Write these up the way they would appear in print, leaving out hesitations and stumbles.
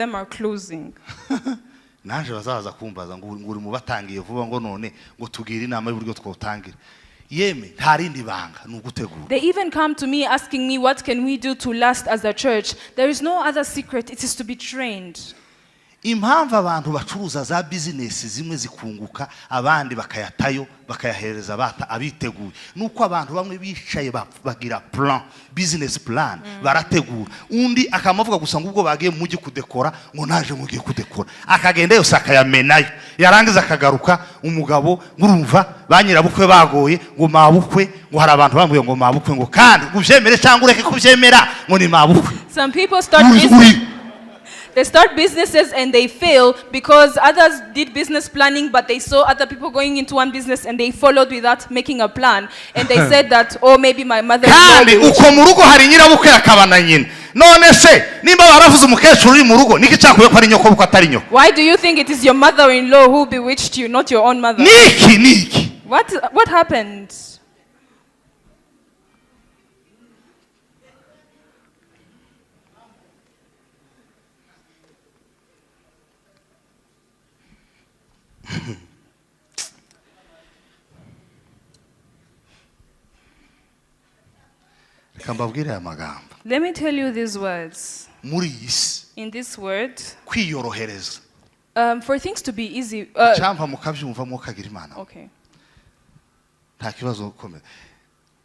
Them are closing. Naje bazaza kumbaza ngo uri mu batangiye vuba, ngo none ngo tugire inama y'uburyo twotangira. Yeme, nta rindi banga, ni ugutegura. They even come to me asking me, what can we do to last as a church? There is no other secret, it is to be trained. Impamvu abantu bacuruza za bizinesi zimwe zikunguka, abandi bakayatayo, bakayahereza bata abiteguye, nuko abantu bamwe bicaye bagira plan, business plan, barategura. Undi akamavuga gusa ngo ubwo bagiye mu mujyi kudekora, ngo naje mugiye kudekora, akagenda yose akayamenayo, yarangiza akagaruka umugabo ngurumva ba nyirabukwe bagoye, ngo mabukwe, ngo hari abantu bambwiye ngo mabukwe, ngo kandi ngo ubyemere cyangwa ureke kubyemera, ngo ni mabukwe. Some people start Uri- business. uri- They start businesses and they fail because others did business planning, but they saw other people going into one business and they followed without making a plan. And they said that, oh, maybe my mother. Kandi uko mu rugo hari nyirabukwe akaba na nyina. None se nimba baravuze umukecuru uri mu rugo, niki cyakuye ko ari nyoko bukwe atari nyoko? Why do you think it is your mother-in-law who bewitched you, not your own mother? Niki niki? What happened? Reka mbabwire aya magambo. Let me tell you these words. Muri iyi si, In this word, kwiyorohereza, for things to be easy. Cyangwa mukabyumva mukagira Imana. Okay. Nta kibazo gukomeza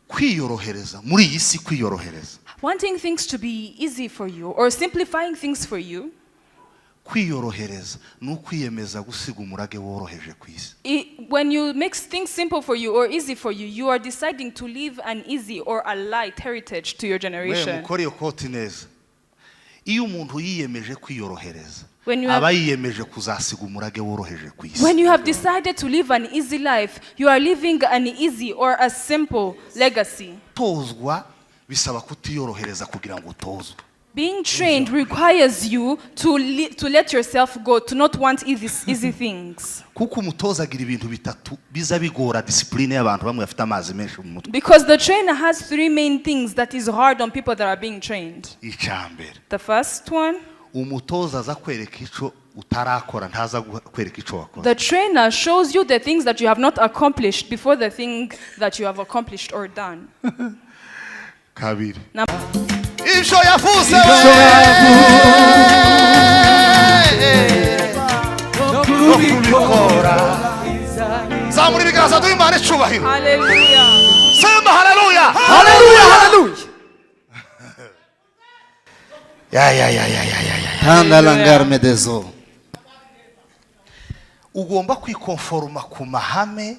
kwiyorohereza muri iyi si, kwiyorohereza, Wanting things to be easy for you or simplifying things for you, kwiyorohereza ni ukwiyemeza gusiga umurage woroheje ku isi. When you make things simple for you or easy for you, you are deciding to leave an easy or a light heritage to your Mwe generation. mukore iyo koti neza. Iyo umuntu yiyemeje kwiyorohereza, When you have- aba yiyemeje kuzasiga umurage woroheje ku isi. When you have decided to live an easy life, you are living an easy or a simple legacy. Tozwa bisaba kutiyorohereza kugira ngo utozwe. Being trained requires you to let yourself go, to not want easy, easy things. Kuko umutoza agira ibintu bitatu biza bigora discipline y'abantu bamwe bafite amazi menshi mu mutwe. Because the trainer has three main things that is hard on people that are being trained. Icya mbere, The first one, umutoza aza kwereka icyo utarakora, ntaza kwereka icyo wakoze. The trainer shows you the things that you have not accomplished before the thing that you have accomplished or done. Kabiri, Now, ibyo yavuze no kubikora. Zamura ibiganza duhe Imana icubahiro. Hallelujah. Sema haleluya. Haleluya, haleluya. Ya ya ya ya ya ya ya. Tanda langarme dezo. Ugomba kwikonforoma ku mahame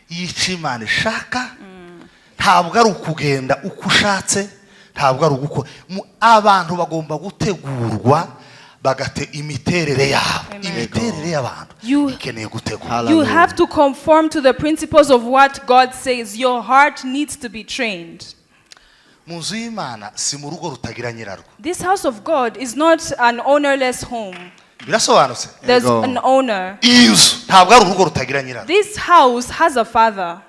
y'icyo Imana ishaka. Ntabwo ari ukugenda uko ushatse, ntabwo ari ugukora. Abantu bagomba gutegurwa, bagate imiterere yabo. Amen. Imiterere y'abantu ikeneye gutegurwa. You Hallelujah. have to conform to the principles of what God says. Your heart needs to be trained. Mu nzu y'Imana si mu rugo rutagira nyirarwo. This house of God is not an ownerless home. Birasobanutse? There's Ego. an owner. Iyi nzu ntabwo ari urugo rutagira nyirarwo. This house has a father.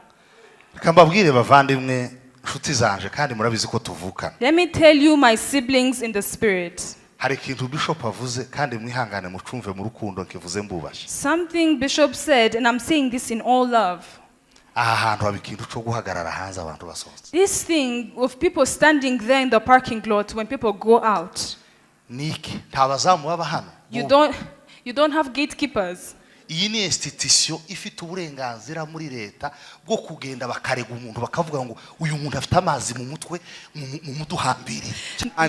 Reka mbabwire bavandimwe, inshuti zanje, kandi murabizi ko tuvukana. Let me tell you, my siblings in the spirit, Hari ikintu bishop avuze, kandi mwihangane mucumve mu rukundo, nkivuze mbubashye. Something Bishop said, and I'm saying this in all love. Aha hantu haba ikintu cyo guhagarara hanze abantu basohotse. This thing of people standing there in the parking lot when people go out, Niki nta bazamu baba hano. you don't have gatekeepers. Iyi ni institution ifite uburenganzira muri leta bwo kugenda bakarega umuntu, bakavuga ngo uyu muntu afite amazi mu mutwe, mu muduhambirire.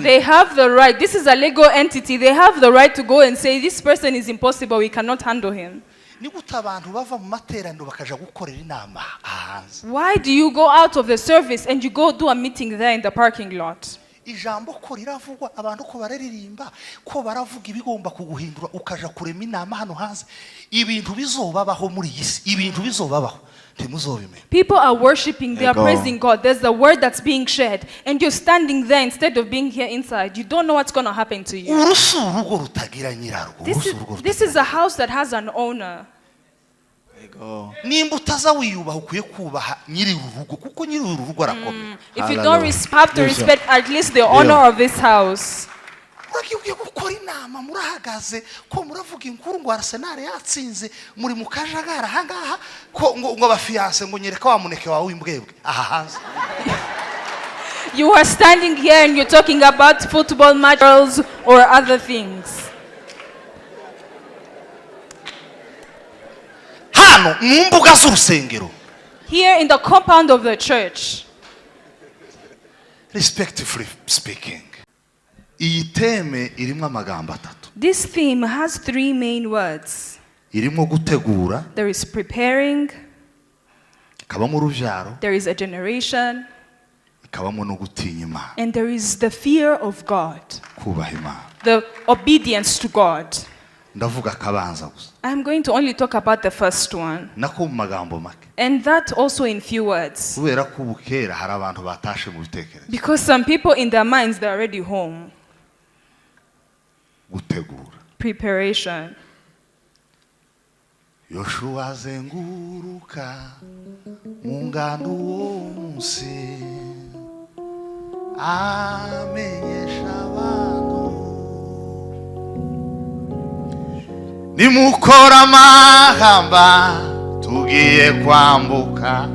They have the right. This is a legal entity. They have the right to go and say, this person is impossible. We cannot handle him. Ni gute abantu bava mu materaniro bakaja gukorera inama hanze? Why do you go out of the service and you go do a meeting there in the parking lot? Ijambo ko riravugwa, abantu ko bararirimba, ko baravuga ibigomba kuguhindura, ukaja kurema inama hano hanze. Ibintu bizobabaho muri iyi si, ibintu bizobabaho ntimuzobimenya. People are worshiping, they are Ego. Praising God. There's a word that's being shared. And you're standing there instead of being here inside. You don't know what's going to happen to you. Uru si urugo rutagira nyirarwo. This Uru si is, urugo this rutagira is a house that has an owner. Ego. Nimba utaza wiyubaha, ukwiye kubaha nyiri uru rugo, kuko nyiri uru rugo arakomeye. If you don't Hallelujah. have to Yes, sir. respect at least the owner of this house. Uragiye ugiye gukora inama, murahagaze ko muravuga inkuru ngo Arsenal yatsinze, muri mu kajagari ahangaha, ko ngo aba fiancé ngo nyereka wa muneke wawe w'imbwebwe aha hanze. You are standing here and you're talking about football matches or other things. Hano mu mbuga z'urusengero. Here in the compound of the church. Respectfully speaking, iyi theme irimo amagambo atatu. This theme has three main words. Irimo gutegura, There is preparing, ikabamo urubyaro, there is a generation, ikabamo no gutinya Imana, and there is the fear of God, kubaha Imana. The obedience to God. Ndavuga akabanza gusa. I'm going to only talk about the first one, Nako mu magambo make, and that also in few words. Kubera ko ubu kera hari abantu batashe mu bitekerezo. Because some people in their minds, they're already home. Gutegura. Preparation. Yoshuwa azenguruka mu ngando uwo munsi amenyesha abantu nimukora amahamba tugiye kwambuka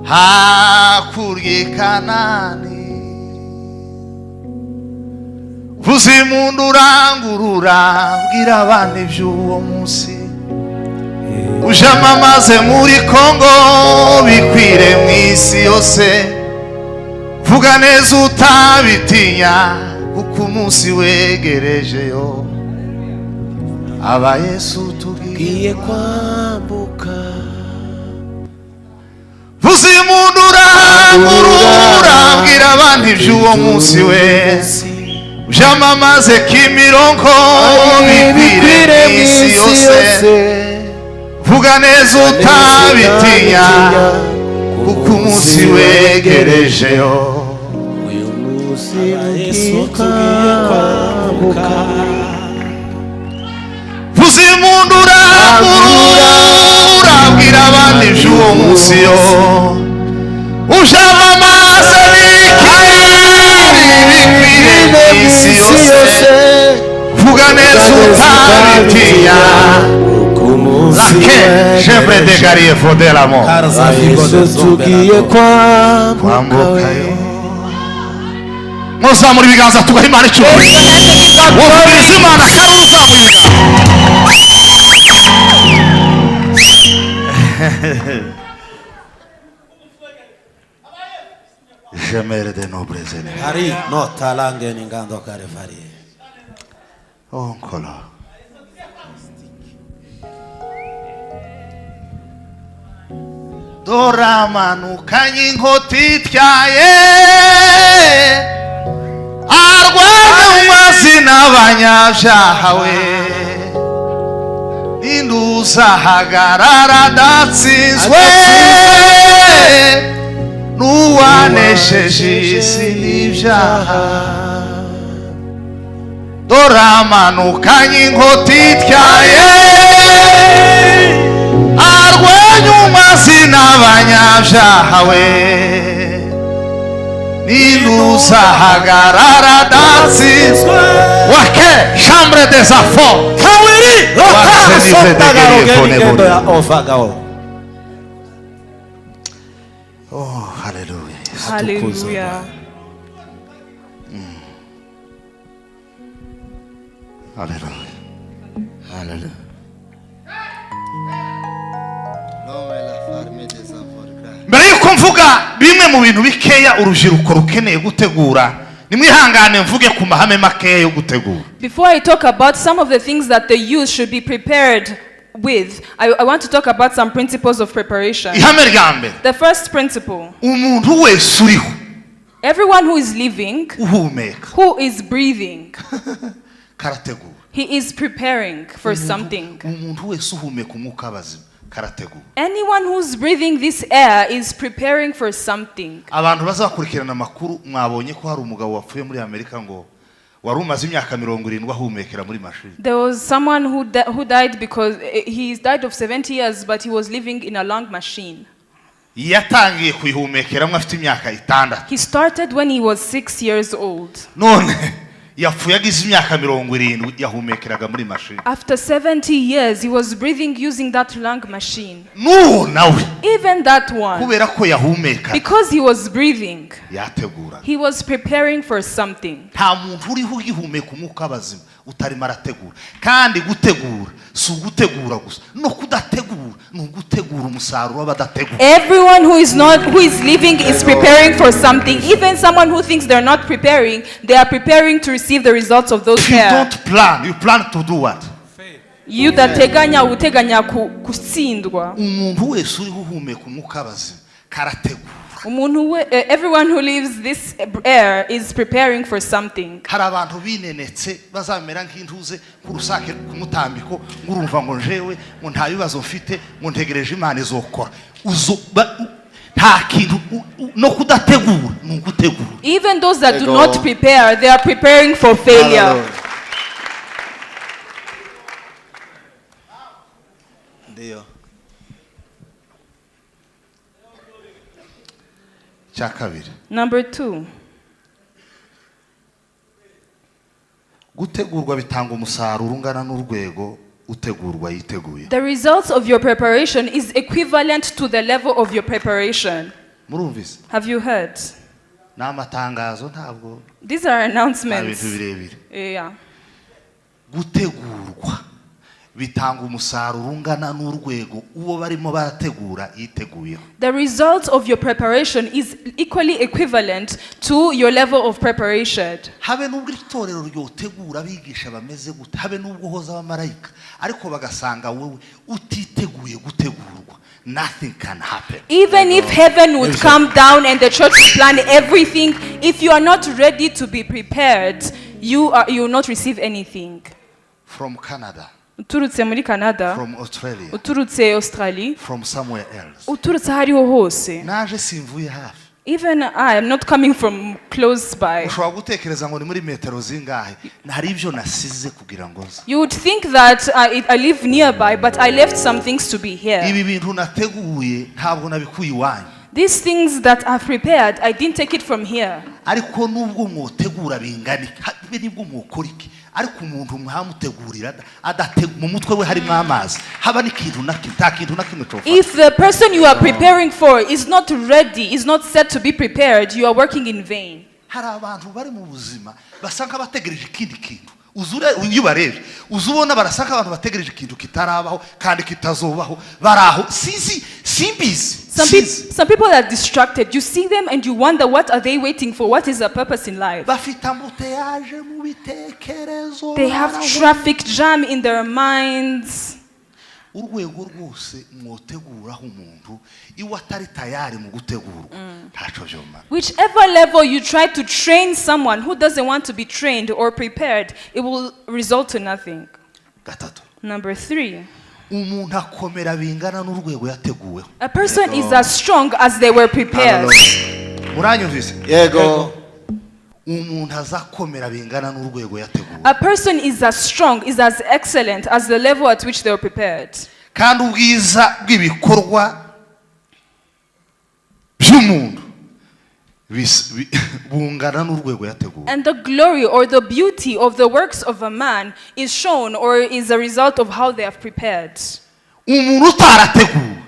hakurya i Kanani vuza impundu urangurura bwira abana iby'uwo munsi ujamamaze muri Kongo bikwire mu isi yose vuga neza utabitinya kuko umunsi wegerejeyo aba Yesu tugiye Tugiye kwambuka. Vuza impundu urangurura bwira abandi iby'uwo munsi we ujamamaze Kimironko bikwire mu isi yose vuga neza utabitinya kuko umunsi wegerejeyo. Uyu munsi tugiye kwambuka. Vuza impundu urangurura bwira abandi iby'uwo munsi yo ujamamaze bikwire mu isi yose vuga neza utabitinya. Lake chevre de garie fodelamo. Yesu tugiye kwambuka. Kwambukayo muzamura ibiganza tugaha Imana icyubahiro wumviriza Imana kandi uzamuye ibiganza. Gemere de nobles ennemis. Hari no talange ni ngando karevari. Onkolo. Doramanukanye inkota ityaye arwanya umwanzi n'abanyabyaha we ninduzahagarara adatsinzwe n'uwanesheje isi n'ibyaha doramanukanye inkota ityaye arwanya umwanzi n'abanyabyaha we ninduzahagarara adatsinzwe wake chambre des enfants. Kawiri Wakse nive de rotara gere ngendo ya ovagao. Oh, hallelujah. Hallelujah. Hallelujah. Hallelujah. L'homme est la ferme des enfants. Mbere yuko mvuga bimwe mu bintu bikeya urubyiruko rukeneye gutegura nimwihangane mvuge ku mahame makeya yo gutegura. Before I talk about some of the things that the youth should be prepared with, I want to talk about some principles of preparation. Ihame rya mbere, The first principle: umuntu wese uriho, everyone who is living, uhumeka, who is breathing, karategura. He is preparing for something. Umuntu wese uhumeka umwuka w'abazima karategura. Anyone who's breathing this air is preparing for something. Abantu bazakurikirana amakuru mwabonye ko hari umugabo wapfuye muri Amerika ngo wari umaze imyaka 70 ahumekera muri mashini. There was someone who died because he died of 70 years, but he was living in a lung machine. Yatangiye kuyihumekeramo afite imyaka 6. He started when he was 6 years old. None yapfuye agize imyaka 70 yahumekeraga muri mashini. After 70 years, he was breathing using that lung machine. N'uwo nawe Even that one, kubera ko yahumeka because he was breathing, yateguraga. he was preparing for something. Nta muntu uriho ugihumeka umwuka w'abazima utarimo arategura. Kandi gutegura si ugutegura gusa, no kudategura ni ugutegura umusaruro w'abadategura. Everyone who is not, who is living is preparing for something. Even someone who thinks they're not preparing, they are preparing to receive the results of those If you care. don't plan, you plan to do what? Iyo udateganya uteganya gutsindwa. Umuntu wese uriho uhumeka umwuka w'abazima karategura. Umuntu we, everyone who lives this air is preparing for something. Hari abantu binenetse bazamera nk'intuze nk'urusake ku mutambiko, ngo urumva ngo njewe ngo nta bibazo mfite, ngo ntegereje Imana izokora. Nta kintu no kudategura ni ugutegura. Even those that do Ego. not prepare, they are preparing for failure. Hallelujah. Ndio. Cya kabiri. Number 2. Gutegurwa bitanga umusaruro ungana n'urwego utegurwa yiteguye. The results of your preparation is equivalent to the level of your preparation. Murumvise? Have you heard? Ni amatangazo, ntabwo These are nta announcements. bintu birebire. Yeah. Gutegurwa bitanga umusaruro ungana n'urwego uwo barimo barategura yiteguyeho. The result of your preparation is equally equivalent to your level of preparation. Habe n'ubwo itorero ryotegura abigisha bameze gute, habe n'ubwo hoza abamarayika, ariko bagasanga wowe utiteguye gutegurwa, nothing can happen. Even if heaven would come down and the church would plan everything, if you are not ready to be prepared, you will not receive anything. From Canada, Uturutse muri Canada, from Australia, uturutse Australia, from somewhere else. uturutse aho ariho hose. Naje simvuye hafi. Even I am not coming from close by. Ushobora gutekereza ngo ni muri metero zingahe, hari ibyo nasize kugira ngo nze. You would think that I live nearby, but I left some things to be here. Ibi bintu nateguye ntabwo nabikuye iwanyu. These things that I've prepared, I didn't take it from here. Ariko nubwo mwotegura bingana iki, habe nibwo mwokora iki, ariko umuntu mwamutegurira mu mutwe we harimo amazi, haba n'ikintu na kimwe, nta kintu na kimwe cofata. If the person you are preparing for is not ready, is not set to be prepared, you are working in vain. Hari abantu bari mu buzima basa nk'abategereje ikindi kintu. Iyo ubarebye uzubona barasa nk'abantu bategereje ikintu kitarabaho kandi kitazobaho, baraho sinzi, simbizi. Some people are distracted. You see them and you wonder, what are they waiting for? What is their purpose in life? Bafite embouteillage mu bitekerezo. They have traffic jam in their minds. Urwego rwose mwoteguraho umuntu iwe atari tayari mu gutegurwa, ntaco vyomara. Whichever level you try to train someone who doesn't want to be trained or prepared, it will result to nothing. Gatatu. Number 3. Umuntu akomera bingana n'urwego yateguweho. A person is as strong as they were prepared. Muranyumvise? Yego. Umuntu azakomera bingana n'urwego yateguwe. A person is as strong, is as excellent as the level at which they were prepared. Kandi ubwiza bw'ibikorwa by'umuntu bungana n'urwego yateguwe. And the glory or the beauty of the works of a man is shown or is a result of how they have prepared. Umuntu utarateguwe,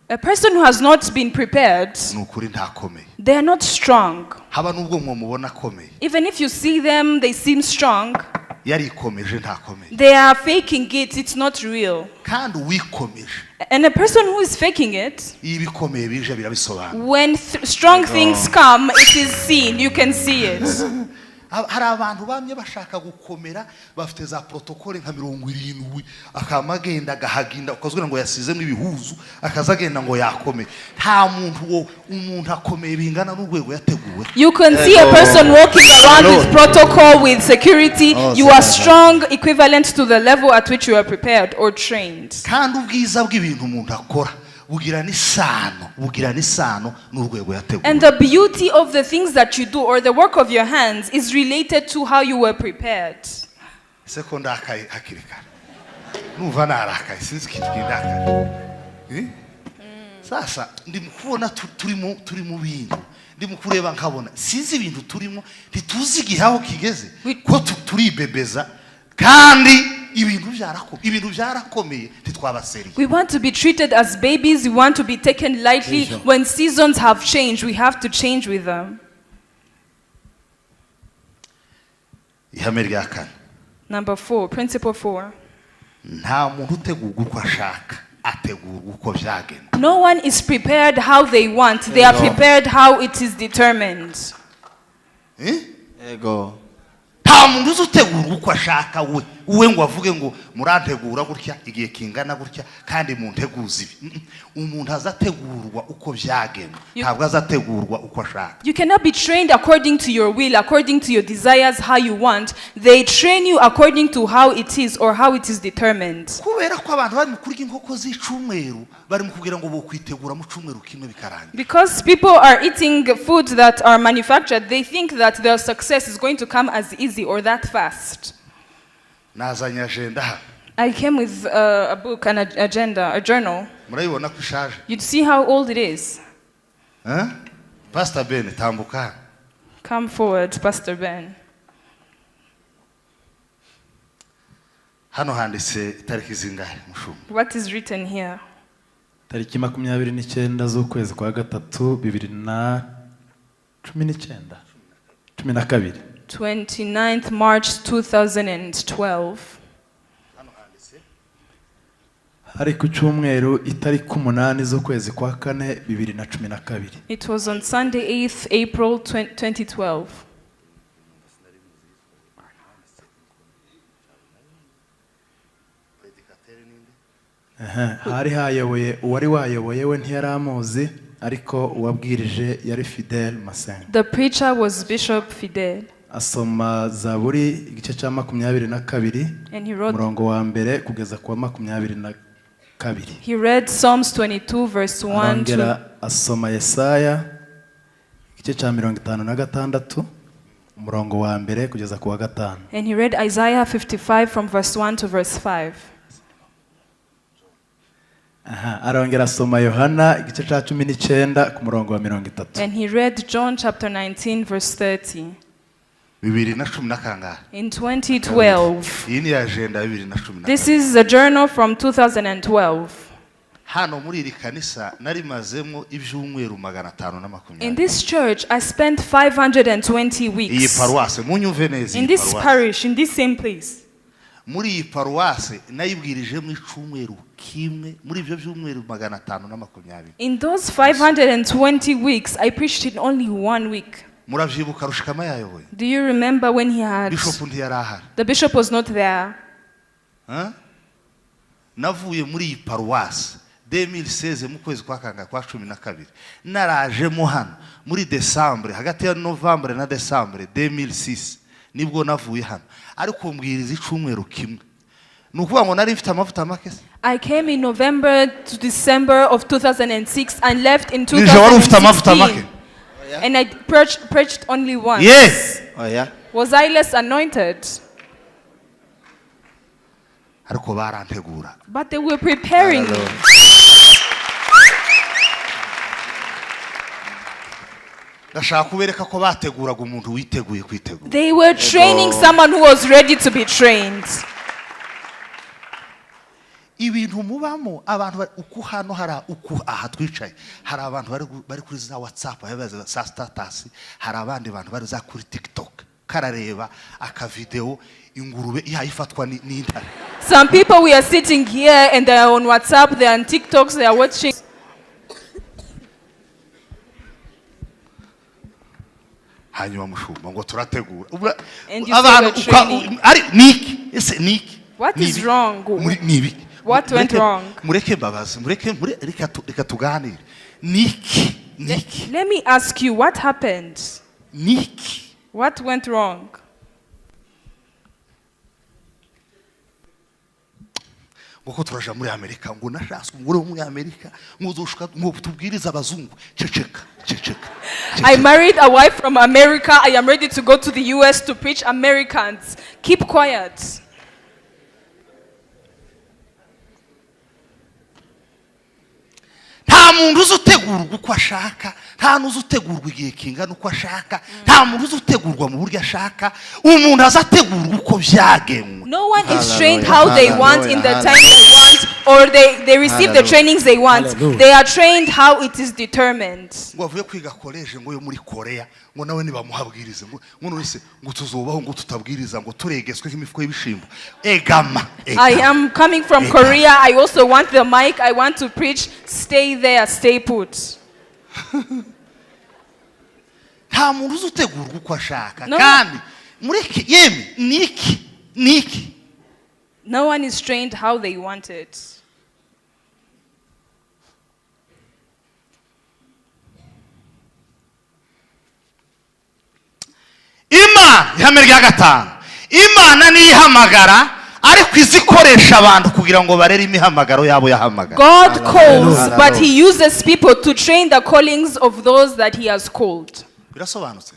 A person who has not been prepared, ni ukuri ntakomeye. they are not strong. Haba nubwo mwamubona akomeye, Even if you see them, they seem strong. yarikomeje ntakomeye. They are faking it, it's not real. Kandi uwikomeje, And a person who is faking it, iyo ibikomeye bije birabisobanura. when strong things come, it is seen, you can see it. Hari abantu bamye bashaka gukomera bafite za protocole nka 70, akama agenda agahaginda ukazwira ngo yasizemo ibihuzu, akaza agenda ngo yakomeye. Nta muntu wo umuntu akomeye bingana n'urwego yateguwe. You can see a person walking around with protocol, with security. You are strong, equivalent to the level at which you are prepared or trained. Kandi ubwiza bw'ibintu umuntu akora bugira n'isano n'urwego yateguwe. And the beauty of the things that you do or the work of your hands is related to how you were prepared. Ese ko ndakaye hakiri kare? Numva narakaye, sinzi ikintu kindakaye. Sasa ndi kubona turi mu bintu, ndi mu kureba nkabona sinzi ibintu turimo, ntituzi igihe aho kigeze ko turibebeza kandi ibintu byarakomeye, ntitwaba sérieux. We want to be treated as babies. We want to be taken lightly. When seasons have changed, we have to change with them. Ihame rya kane. Number four, principle four. Nta muntu utegurwa uko ashaka, ategurwa uko byagenwe. No one is prepared how they want. They are prepared how it is determined. Eh? Ego. Nta muntu uzi utegurwa uko ashaka we ngo avuge ngo murantegura gutya igihe kingana gutya kandi munteguze ibi. Umuntu azategurwa uko byagenwe, ntabwo azategurwa uko ashaka. You cannot be trained according to your will, according to your desires, how you want. They train you according to how it is or how it is determined. Kubera ko abantu bari mu kurya inkoko z'icumweru, bari mu kugira ngo bokwitegura mu cumweru kimwe bikarangira. Because people are eating food that are manufactured, they think that their success is going to come as easy or that fast. Nazanye agenda hano. I came with a book, an agenda, a journal. Murayibona ko ishaje. You'd see how old it is. Eh? Pastor Ben, tambuka hano. Come forward, Pastor Ben. Hano handitse itariki zingahe, mushumba? What is written here? Tariki 29 z'ukwezi kwa gatatu 2019, 12. 29th March 2012. Hari ku cyumweru itariki 8 z'ukwezi kwa kane 2012. It was on Sunday, 8th April 2012. Aha, hari hayoboye uwari wayoboye we ntiyari amuzi, ariko uwabwirije yari Fidel Masengo. The preacher was Bishop Fidel. Asoma Zaburi igice cya 22, And he wrote, umurongo wa mbere kugeza ku wa 22. He read Psalms 22, verse 1 Arongera to asoma Yesaya igice cya 56, umurongo wa mbere kugeza ku wa 5. And he read Isaiah 55 from verse 1 to verse 5. Aha, arongera asoma Yohana igice cya 19 ku murongo wa 30. And he read John chapter 19, verse 30. Bibiri na cumi na kangahe? In 2012. Iyi ni agenda ya 2012. This is a journal from 2012. Hano muri iri kanisa narimazemo ibyumweru 520. In this church, I spent 520 Iyi weeks. paruwase, munyumve neza, In iyi this paruwase, parish, in this same place. muri iyi paruwase nayibwirijemo icumweru kimwe muri ibyo byumweru 520. In those 520 weeks, I preached in only one week. Murabyibuka Rushikama yayoboye. Do you remember when he had... Bishop ntiyari ahari. The bishop was not there. Huh? Navuye muri iyi paruwase 2016 mu kwezi kwa kanga kwa 12, narajemo hano muri Decembre, hagati ya Novembre na Decembre 2006 nibwo navuye hano, ariko mbwiriza icumweru kimwe. Ni ukuvuga ngo nari mfite amavuta make se? I came in November to December of 2006 and left in Nije wari ufite amavuta make? 2016. And I preached only once. Yes. Oya. Was I less anointed? Ariko barantegura. But they were preparing me. Ndashaka kubereka ko bateguraga umuntu witeguye kwitegura. They were training someone who was ready to be trained. Ibintu mubamo abantu uku hano hari uku aha twicaye hari abantu bari kuri za WhatsApp, bari za status, hari abandi bantu bari za kuri TikTok, karareba akavideo ingurube ihayifatwa n'intare. Some people, we are sitting here and they are on WhatsApp, they are on TikToks, they are watching. Hanyuma mushumba ngo turategura. And you say Abantu we're training. ari niki ese niki? What is Ni ibiki? wrong? Ni ibiki? What went wrong? Mureke mbabaze, mureke, reka tuganire. Niki? Niki? Let me ask you, what happened? Niki? What went wrong? Ngo turaja muri Amerika, ngo nashatse umugore wo muri Amerika, ngo uzoshaka ngo tubwirize abazungu. Ceceka, ceceka. I married a wife from America. I am ready to go to the US to preach Americans. Keep quiet. Nta Nta muntu uzi utegurwa uko ashaka, nta n'uzi utegurwa igihe kingana uko ashaka, nta muntu uzi utegurwa mu buryo ashaka. Umuntu aza ategurwa uko byagenwe. No one is trained how they want in the time they want, or they receive the trainings they want. Hallelujah. They are trained how it is determined. Ngo avuye kwiga koleje ngo yo muri Korea, ngo nawe nibamuhabwirize, ngo ngo none se ngo tuzobaho ngo tutabwiriza, ngo turegeswe nk'imifuko y'ibishimbo. Egama, I egama. am coming from Korea. I also want the mic. I want to preach. Stay there. Stay put. Nta muntu uzi utegurwa uko ashaka. No. Kandi mureke yemwe, niki niki. No one is trained how they want it. Imana, ihame rya gatanu, Imana niyihamagara, ariko izikoresha abantu kugira ngo barere imihamagaro yabo yahamagara. God calls, but he uses people to train the callings of those that he has called. Birasobanutse.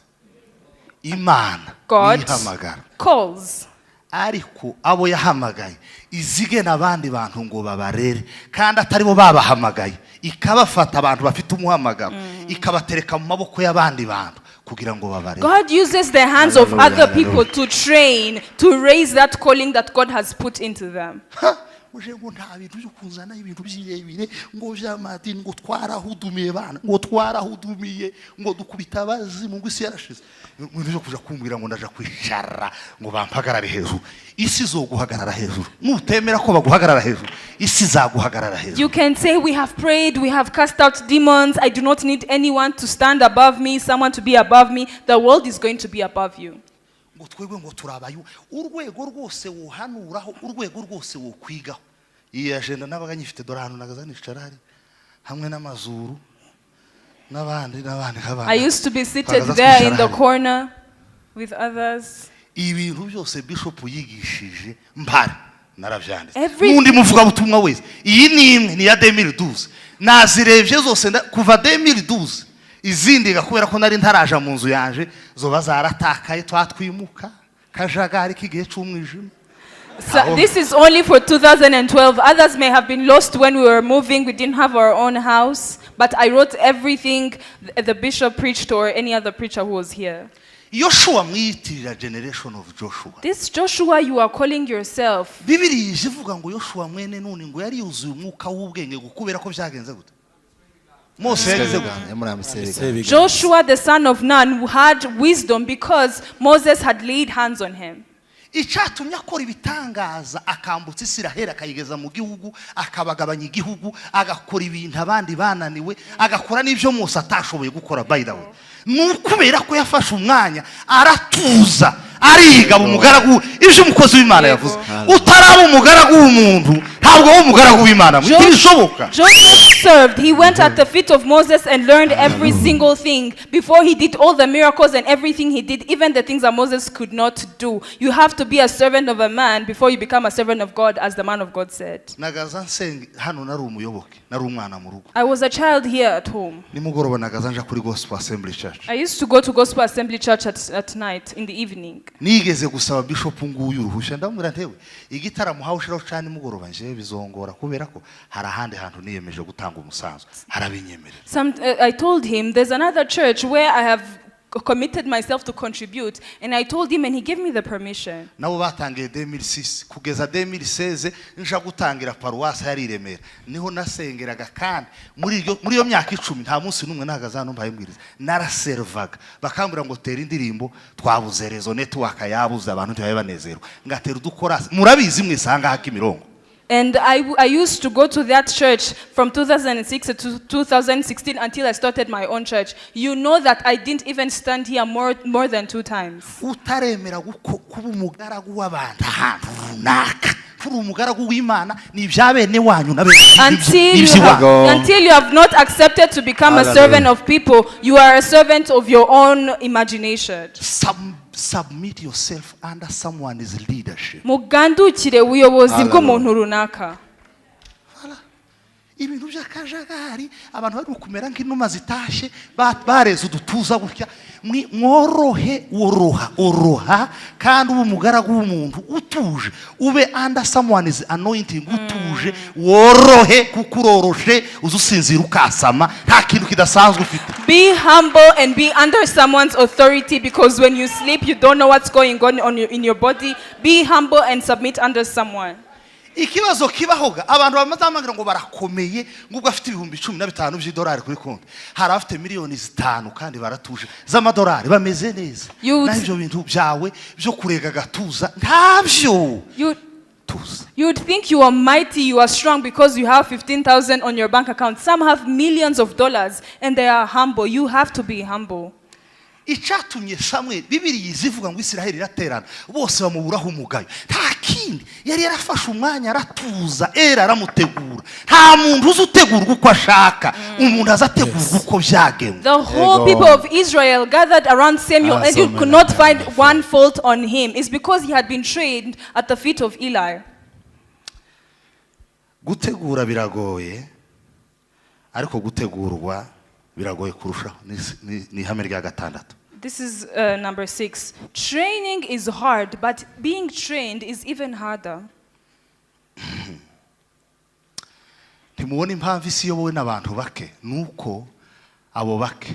Imana God niyihamagara, calls, ariko abo yahamagaye izigena abandi bantu ngo babarere, kandi atari bo babahamagaye, ikabafata abantu bafite umuhamagaro, ikabatereka mu maboko y'abandi bantu kugira ngo babarere. God uses the hands of other people to train, to raise that calling that God has put into them. Ha! Muje ngo nta bintu byo kuzana ibintu birebire ngo by'amadini, ngo twarahudumiye bana, ngo twarahudumiye, ngo dukubita abazimu, ngo isi yarashize. Ibintu byo kuja kumbwira ngo ndaja kwicara ngo bampagarare hejuru, isi izoguhagarara hejuru. Nutemera ko baguhagarara hejuru, isi izaguhagarara hejuru. You can say, we have prayed, we have cast out demons, I do not need anyone to stand above me, someone to be above me. The world is going to be above you. Ngo twebwe ngo turabayo, urwego rwose wohanuraho, urwego rwose wokwigaho. Iyi agenda nabaga nyifite, dore ahantu nagaza nicara hari hamwe n'amazuru n'abandi n'abandi nk'abandi. I used to be seated Twagaza there in twicara the hariya. corner with others. Ibintu byose bishop yigishije mpara narabyanditse. N'undi muvugabutumwa wese, iyi ni imwe, ni iya 2012, nazirebye zose kuva 2012, izindi kubera ko nari ntaraja mu nzu yanje zoba zaratakaye, twatwimuka kajagari k'igihe c'umwijima. So this is only for 2012. Others may have been lost when we were moving. We didn't have our own house. But I wrote everything the bishop preached or any other preacher who was here. Yoshua mwiyitirira generation of Joshua. This Joshua you are calling yourself. Bibiliya ivuga ngo Yoshua mwene Nuni ngo yari yuzuye umwuka w'ubwenge, kubera ko byagenze gute? Mose yagize gute? Joshua the son of Nun had wisdom because Moses had laid hands on him. Icyatumye akora ibitangaza, akambutsa Isiraheli akayigeza mu gihugu, akabagabanya igihugu, agakora ibintu abandi bananiwe, agakora n'ibyo Mose atashoboye gukora. By the way, ni ukubera ko yafashe umwanya aratuza, ariga umugaragu, ibyo umukozi w'Imana yavuze. Utaraba umugaragu w'umuntu ntabwo wowe umugaragu w'Imana, ntibishoboka. Joseph served. He went at the feet of Moses and learned every single thing before he did all the miracles and everything he did, even the things that Moses could not do. You have to be a servant of a man before you become a servant of God, as the man of God said. Nagaza nsenga hano, nari umuyoboke, nari umwana mu rugo. I was a child here at home. Nimugoroba nagaza nja kuri Gospel Assembly Church. I used to go to Gospel Assembly Church at night, in the evening. Nigeze gusaba bishop nguyu uruhushya, ndamubwira ntewe igitaramo hawe ushiraho cana nimugoroba, nje bizongora kubera ko hari ahandi hantu niyemeje gutanga umusanzu, harabinyemerera. I told him there's another church where I have committed myself to contribute, and I told him and he gave me the permission. Nabo batangiye 2006 kugeza 2016 nja gutangira paruwasi yari i Remera, niho nasengeraga. Kandi muri iyo myaka 10 nta munsi n'umwe nahagaze hano mbaye mbwiriza, naraservaga bakambwira ngo tera indirimbo, twabuze rezo, network yabuze, abantu ntibabe banezerwa, ngatera udukorasi, murabizi mwese aha ngaha Kimironko. And I used to go to that church from 2006 to 2016 until I started my own church. You know that I didn't even stand here more than 2 times. Utaremera kuba umugaragu w'abantu ahantu runaka, turi umugaragu w'Imana ni ibya bene wanyu na bene Until you have not accepted to become a servant of people, you are a servant of your own imagination. Submit yourself under someone's leadership. Mugandukire ubuyobozi bw'umuntu runaka. Ibintu by'akajagari, abantu bari kumera nk'inuma zitashe, bareze udutuza gutya. Mworohe, woroha, oroha, kandi ube umugaragu w'umuntu utuje, ube under someone's anointing utuje, worohe kuko uroroshe, uze usinzira ukasama, nta kintu kidasanzwe ufite. Be humble and be under someone's authority, because when you sleep, you don't know what's going on in your body. Be humble and submit under someone. Ikibazo kibahoga abantu bamaze ngo barakomeye, ngubwo afite 15,000 by'idolari kuri konti, hari afite 5 miliyoni kandi baratuje z'amadolari, bameze neza. Naho ibyo bintu byawe byo kurega gatuza ntabyo. Tuza. You would think you are mighty, you are strong because you have 15,000 on your bank account. Some have millions of dollars and they are humble. You have to be humble. Icyatumye Samweli, Bibiliya izivuga ngo Isiraheli iraterana bose bamuburaho umugayo, nta kindi, yari yarafashe umwanya aratuza, era aramutegura. Nta muntu uzi utegurwa uko ashaka, umuntu aza ategurwa uko byagenwe. The whole people of Israel gathered around Samuel, and you could not find one fault on him. It's because he had been trained at the feet of Eli. Gutegura biragoye, ariko gutegurwa biragoye kurushaho. Ni ihame rya gatandatu. This is number 6. Training is hard, but being trained is even harder. Ntimubona impamvu isi iyobowe n'abantu bake, nuko abo bake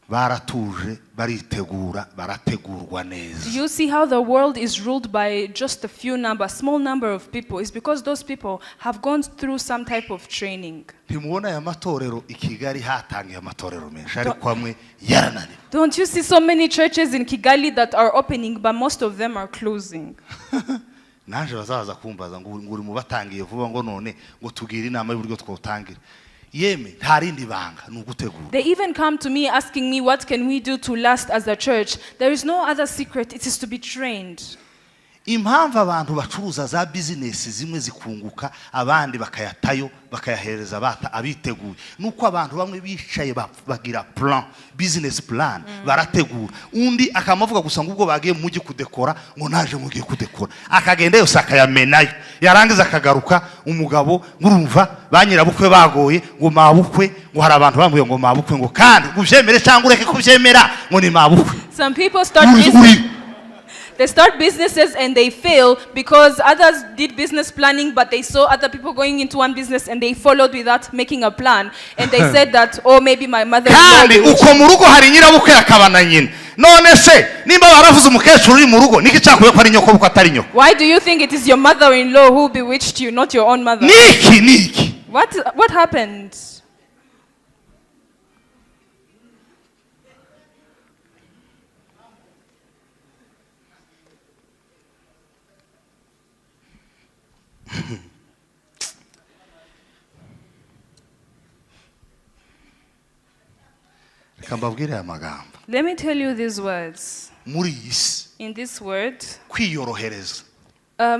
baratuje, baritegura, barategurwa neza. Do you see how the world is ruled by just a few number, small number of people? It's because those people have gone through some type of training. Ntimubona aya matorero i Kigali hatangiye amatorero menshi, ariko amwe yarananiwe. Don't you see so many churches in Kigali that are opening, but most of them are closing? Naje bazaza kumbaza ngo uri mu batangiye vuba, ngo none ngo tugire inama y'uburyo twotangira. Yeme nta rindi banga ni ugutegura. They even come to me asking me, what can we do to last as a church? There is no other secret, it is to be trained. Impamvu abantu bacuruza za business zimwe zikunguka, abandi bakayatayo, bakayahereza abiteguye, nuko abantu bamwe bicaye bagira plan, business plan, barategura. Undi akamavuga gusa ngo ubwo bagiye mu mujyi kudekora, ngo naje mugiye kudekora, akagenda yose akayamenayo, yarangiza akagaruka umugabo ngurumva banyirabukwe bagoye ngo mabukwe, ngo hari abantu bambuye ngo mabukwe, ngo kandi ubyemere cyangwa ureke kubyemera ngo ni mabukwe. Some people start business. They start businesses and they fail because others did business planning, but they saw other people going into one business and they followed without making a plan. And they said that, oh, maybe my mother. Kandi uko mu rugo hari nyirabukwe akabana nyina. None se nimba baravuze umukecuru uri mu rugo, niki cyakuye ko ari nyoko kuko atari nyoko? Why do you think it is your mother-in-law who bewitched you, not your own mother? Niki niki. What happened? Let me tell you these words. In this word,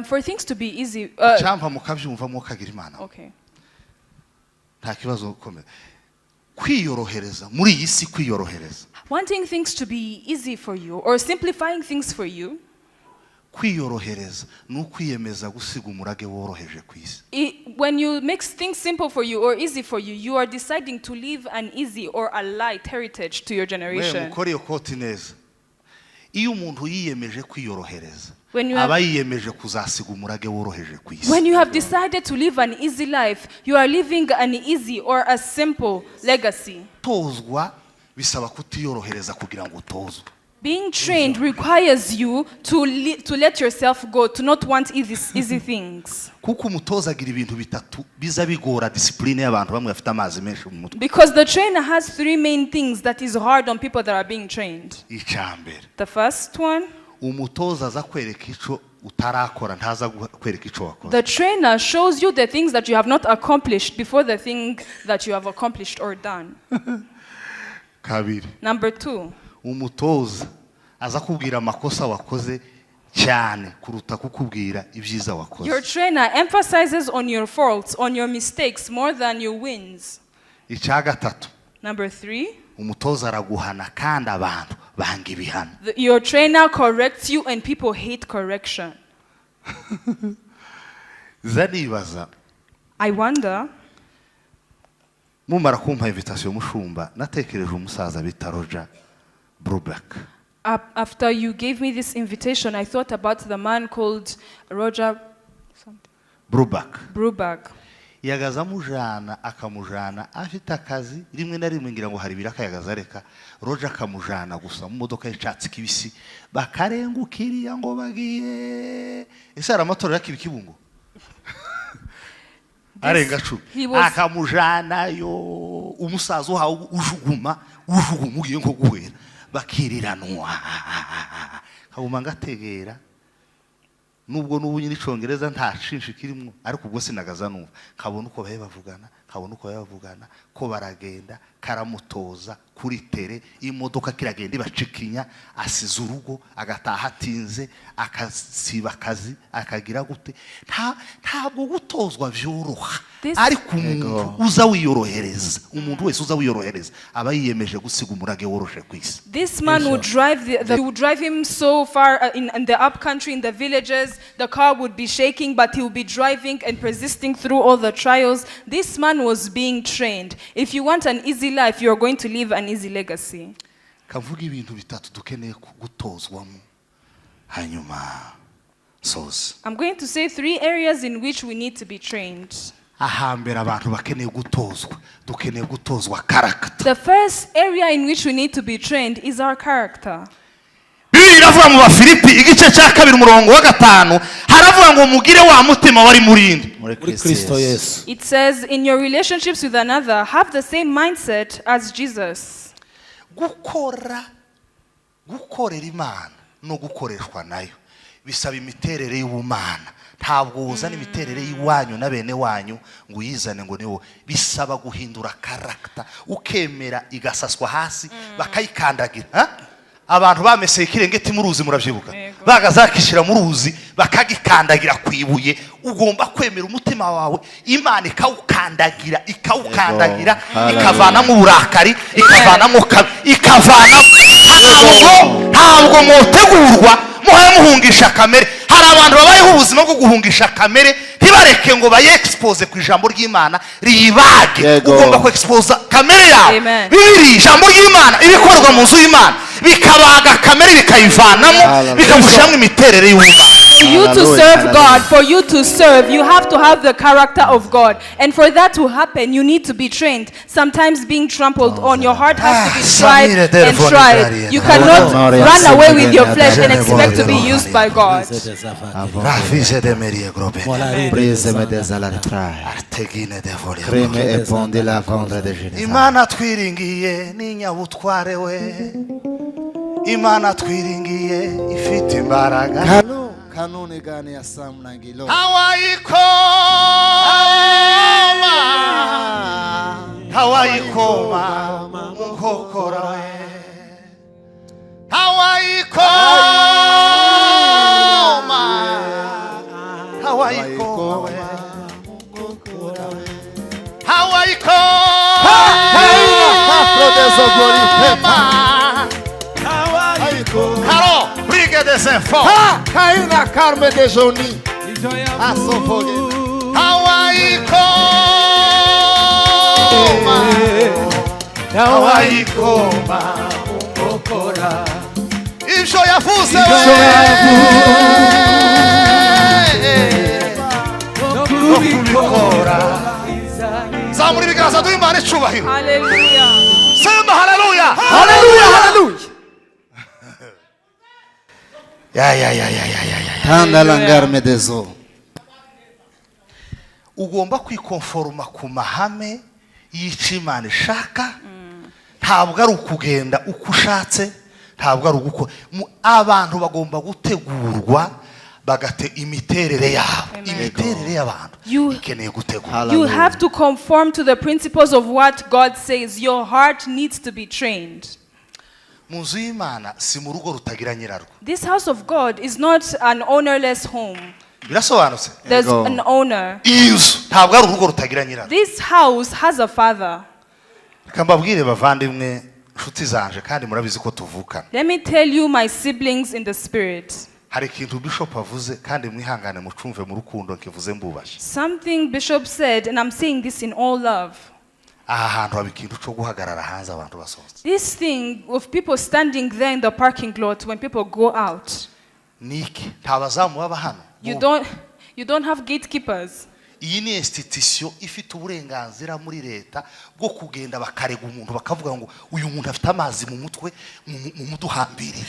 for things to be easy. Okay. Wanting things to be easy for you or simplifying things for you. When you make things simple for you or easy for you, you are deciding to leave an easy or a light heritage to your generation. When you have decided to live an easy life, you are living an easy or a simple legacy. Being trained requires you to let yourself go, to not want easy things. Because the trainer has three main things that is hard on people that are being trained. The first one, the trainer shows you the things that you have not accomplished before the thing that you have accomplished or done. Number two, umutoza aza kubwira amakosa wakoze cyane kuruta kukubwira ibyiza wakoze. Your trainer emphasizes on your faults, on your mistakes more than your wins. Icya gatatu. Number 3. Umutoza araguhana kandi abantu banga ibihano. Your trainer corrects you and people hate correction. Zanibaza. I wonder. Mumara kumpa invitation mushumba, natekereje umusaza bita Roger Brubeck. After you gave me this invitation, I thought about the man called Roger Brubeck. Brubeck. Yagaza amujana, akamujana afite akazi, rimwe na rimwe ngira ngo hari ibiraka yagaza areka, Roger akamujana gusa mu modoka y'icatsi kibisi, bakarenguka iriya ngo bagiye. Ese hari amatorero y'akibi Kibungo? Arenga 10. He was- Akamujanayo, umusaza uhawe ujuguma, ujuguma ugiye nko guhera, bakiriranwa. Kaguma ngategera. Nubwo n'ubu nyine icongereza nta shinshi kirimo, ariko ubwo sinagaza numva, kabona uko bahe bavugana, kabona uko bahe bavugana, ko baragenda, karamutoza kuri tere, imodoka kiragenda ibacikinya, asize urugo, agataha atinze, akasiba akazi, akagira gute. Ntabwo gutozwa vyoroha, ariko umuntu uza wiyorohereza, umuntu wese uza wiyorohereza aba yiyemeje gusiga umurage woroshe ku isi. This man would drive he would drive him so far in the upcountry, in the villages. The car would be shaking, but he would be driving and persisting through all the trials. This man was being trained. If you want an easy life, you're going to leave an easy legacy. Kavuga ibintu bitatu dukeneye gutozwamo, hanyuma soze. I'm going to say 3 areas in which we need to be trained. Ahambere abantu bakeneye gutozwa, dukeneye gutozwa character. The first area in which we need to be trained is our character. Bibiliya iravuga mu Bafilipi igice cya 2 umurongo wa 5, haravuga ngo mugire wa mutima wari murinde muri Kristo Yesu. It says in your relationships with another, have the same mindset as Jesus. Gukorera Imana no gukoreshwa nayo bisaba imiterere y'ubumana. Ntabwo uzana imiterere y'iwanyu na bene wanyu ngo uyizane ngo niwo. Bisaba guhindura character, ukemera igasaswa hasi bakayikandagira. Abantu bameseye ikirengeti mu ruzi, murabyibuka, bagazakishira mu ruzi bakagikandagira kwibuye. Ugomba kwemera umutima wawe, Imana ikawukandagira, ikawukandagira, ikavanamo uburakari, ikavanamo ikavanamo. Ntabwo mutegurwa muhaye muhungisha kamere. Hari abantu babayeho ubuzima bwo guhungisha kamere, ntibareke ngo baye expose ku ijambo ry'Imana riyibage. Ugomba ku expose kamere yawe. Bibiri ijambo ry'Imana ibikorwa mu nzu y'Imana bikabaga kamere, bikayivanamo, bikagushiramo imiterere y'Imana. For you to serve God, for you to serve, you have to have the character of God. And for that to happen, you need to be trained. Sometimes being trampled on, your heart has to be tried and tried. You cannot run away with your flesh and expect to be used by God. Imana twiringiye ni nyabutware we, Imana twiringiye ifite imbaraga. Kanuni gani ya Samnangilo? Hawaikoma, mukokora we. Hawaikoma, hawaikoma we. Hawaikoma, Karo, briga des enfants. Kaina Carme de Joni. Hawaikoma, hawaikoma, mukokora. Ibyo yavuze no kubikora. Zamura ibiganza duhe Imana icyubahiro. Haleluya. Sema haleluya. Haleluya, haleluya. Ya ya ya ya ya ya ya. Tanda langarme dezo. Ugomba kwikonforma ku mahame y'icyo Imana ishaka. Ntabwo ari ukugenda uko ushatse, ntabwo ari uguko. Abantu bagomba gutegurwa bagate imiterere yabo. Imiterere y'abantu ikeneye gutegurwa. You have to conform to the principles of what God says. Your heart needs to be trained. Mu nzu y'Imana si mu rugo rutagira nyirarwo. This house of God is not an ownerless home. Birasobanutse? There's an owner. Iyi nzu ntabwo ari urugo rutagira nyirarwo. This house has a father. Reka mbabwire bavandimwe, nshuti zanje, kandi murabizi ko tuvukana. Let me tell you, my siblings in the spirit. Hari ikintu Bishop avuze, kandi mwihangane mucumve mu rukundo nkivuze mbubashye. Something Bishop said, and I'm saying this in all love. Aha hantu haba ikintu cyo guhagarara hanze abantu basohotse. This thing of people standing there in the parking lot when people go out. Niki nta bazamu baba hano. You don't have gatekeepers. Iyi ni institution ifite uburenganzira muri leta bwo kugenda bakarega umuntu bakavuga ngo uyu muntu afite amazi mu mutwe mu muduhambire.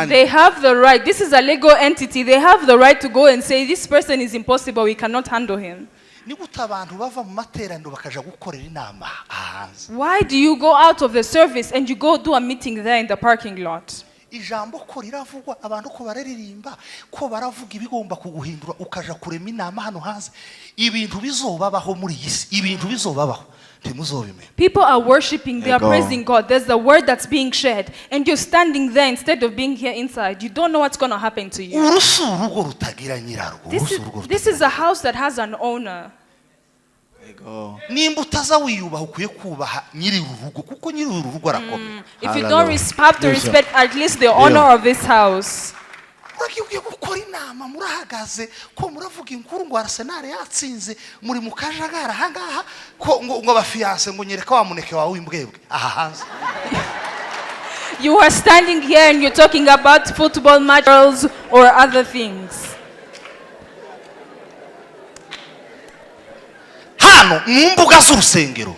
They have the right. This is a legal entity. They have the right to go and say, this person is impossible. We cannot handle him. Ni gute abantu bava mu materaniro bakaja gukorera inama hanze? Why do you go out of the service and you go do a meeting there in the parking lot? Ijambo ko riravugwa abantu ko bararirimba ko baravuga ibigomba kuguhindura ukaja kurema inama hano hanze ibintu bizobabaho muri iyi si ibintu bizobabaho ntimuzobimenya. People are worshiping, they are Ego. Praising God. There's a word that's being shared. And you're standing there instead of being here inside. You don't know what's going to happen to you. Uru si urugo rutagira nyirarwo uru This si is, urugo this is a house that has an owner. Ego. Nimba utaza wiyubaha ukwiye kubaha nyiri uru rugo kuko nyiri uru rugo arakomeye. If you don't have to Yes, sir. respect at least the owner of this house. Uragiye ugiye gukora inama murahagaze ko muravuga inkuru ngo Arsenal yatsinze muri mu kajagari ahangaha ko ngo ngo abafiancé ngo nyereka wa muneke wawe w'imbwebwe aha hanze. You are standing here and you're talking about football matches or other things. Hano mu mbuga z'urusengero.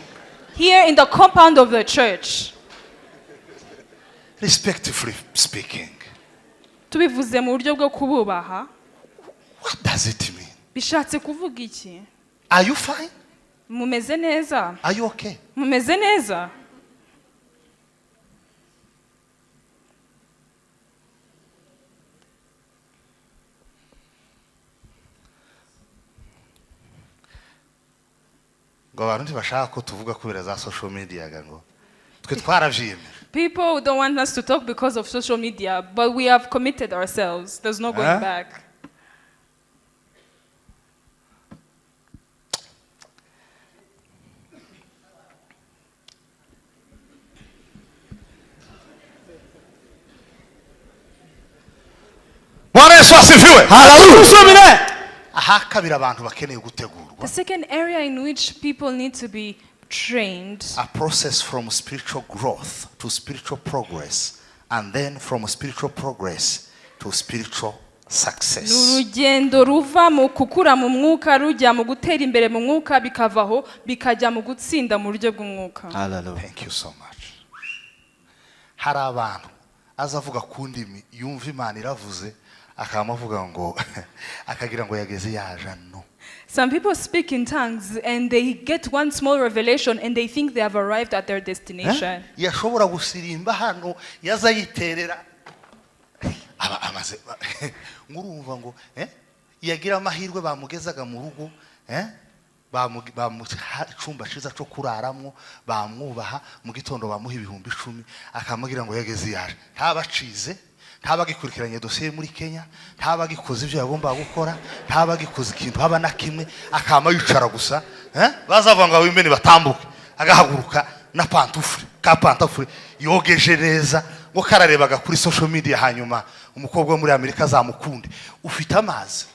Here in the compound of the church, Respectfully speaking, tubivuze mu buryo bwo kububaha, what does it mean? Bishatse kuvuga iki? Are you fine? Mumeze neza? Are you okay? Mumeze neza? Ngo abantu ntibashaka ko tuvuga kubera za social media ga ngo twe twaravyiyemeje. People don't want us to talk because of social media, but we have committed ourselves. There's no going Huh? back. Bwana Yesu asifiwe. Haleluya. Aha kabiri abantu bakeneye gutegurwa. The second area in which people need to be trained, A process from spiritual growth to spiritual progress and then from spiritual progress to spiritual success. Ni urugendo ruva mu gukura mu mwuka rujya mu gutera imbere mu mwuka bikavaho bikajya mu gutsinda mu buryo bw'umwuka. Hallelujah. Thank you so much. Hari abantu aza avuga ku ndimi yumva Imana iravuze akaba avuga ngo akagira ngo yageze yaja no. Some people speak in tongues and they get one small revelation and they think they have arrived at their destination. Eh? Yashobora gusirimba hano yaza yiterera aba amaze ngurumva ngo eh yagira amahirwe bamugezaga mu rugo eh bamuha icumba ciza cyo kuraramwo bamwubaha mu gitondo bamuha 10,000 akamubwira ngo yageze yaje ntabacize ntabagikurikiranye dosiye muri Kenya ntabagikoze ibyo yagombaga gukora ntabagikoze ikintu haba na kimwe akama yicara gusa eh bazavuga ngo abimene batambuke agahaguruka na pantoufle ka pantoufle yogeje neza ngo kararebaga kuri social media hanyuma umukobwa wo muri Amerika azamukunde ufite amazi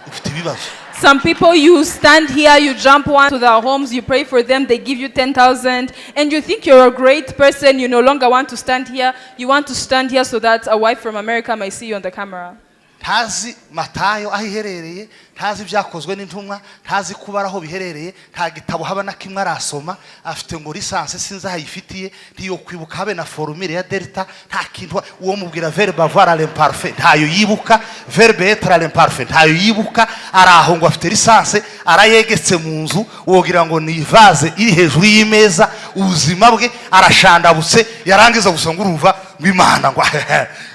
ufite ibibazo. Some people, you stand here, you jump one to their homes, you pray for them, they give you 10,000, and you think you're a great person. You no longer want to stand here. You want to stand here so that a wife from America might see you on the camera. Ntazi Matayo aho iherereye ntazi ibyakozwe n'intumwa ntazi kubara aho biherereye nta gitabo haba na kimwe arasoma afite ngo licence sinzi aho ayifitiye ntiyokwibuka habe na formule ya delta nta kintu uwo mubwira verbe avoir à l'imparfait ntayo yibuka verbe être à l'imparfait ntayo yibuka araho ngo afite licence arayegetse mu nzu wogira ngo ni vase iri hejuru y'imeza ubuzima bwe arashandabutse yarangiza gusa ngo urumva ngo Imana ngo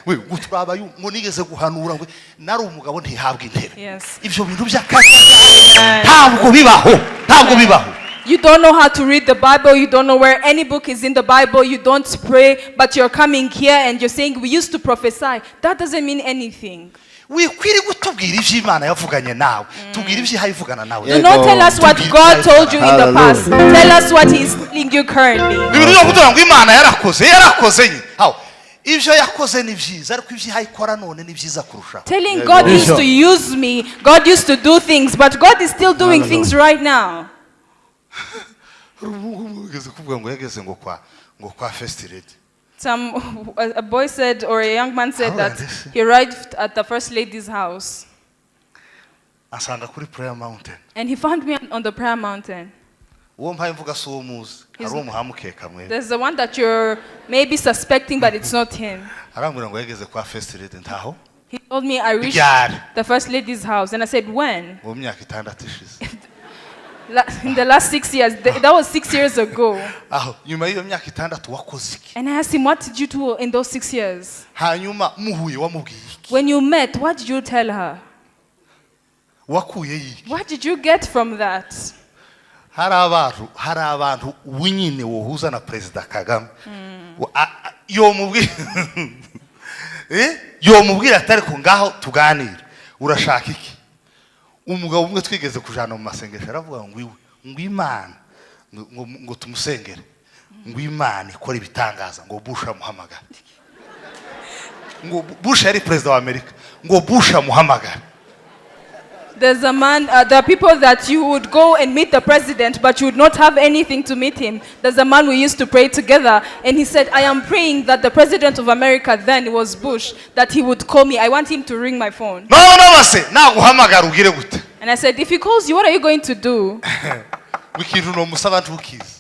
we guturaba ngo nigeze guhanura ngo nari umugabo ntihabwa intebe. Yes. Ibyo bintu by'akajagari ntabwo bibaho ntabwo bibaho. You don't know how to read the Bible. You don't know where any book is in the Bible. You don't pray, but you're coming here and you're saying, "We used to prophesy." That doesn't mean anything. Wikwiriye kutubwira ibyo Imana yavuganye nawe tubwira ibyo ihaye ivugana nawe. Do not tell us what God told you in the past. Tell us what He is telling you currently. Ibintu byo kuvuga ngo Imana yarakoze yarakoze nye Aho, ibyo yakoze ni byiza ariko ibyo ihaye ikora none ni byiza kurushaho. Telling God used to use me, God used to do things, but God is still doing things right now. Ugeze kuvuga ngo yageze ngo kwa first lady. A boy said, or a young man said that he arrived at the first lady's house. Asanga kuri prayer mountain. And he found me on the prayer mountain. There's the one that you're maybe suspecting, but it's not him. He told me I reached the first lady's house. And I said, when? In the last 6 years. That was 6 years ago. And I asked him, what did you do in those 6 years? When you met, what did you tell her? What did you get from that? Hari abantu winyine wohuza na President Kagame. Yomubwira atari ko ngaho tuganire. Urashaka iki? Umugabo umwe twigeze kujana mu masengesho aravuga ngo iwe ngo Imana ngo tumusengere ngo Imana ikora ibitangaza ngo Bush amuhamagara. Ngo Bush yari president wa Amerika ngo Bush amuhamagara. There's a man, there are people that you would go and meet the president, but you would not have anything to meet him. There's a man we used to pray together, and he said, I am praying that the president of America then was Bush, that he would call me. I want him to ring my phone. And I said, if he calls you, what are you going to do?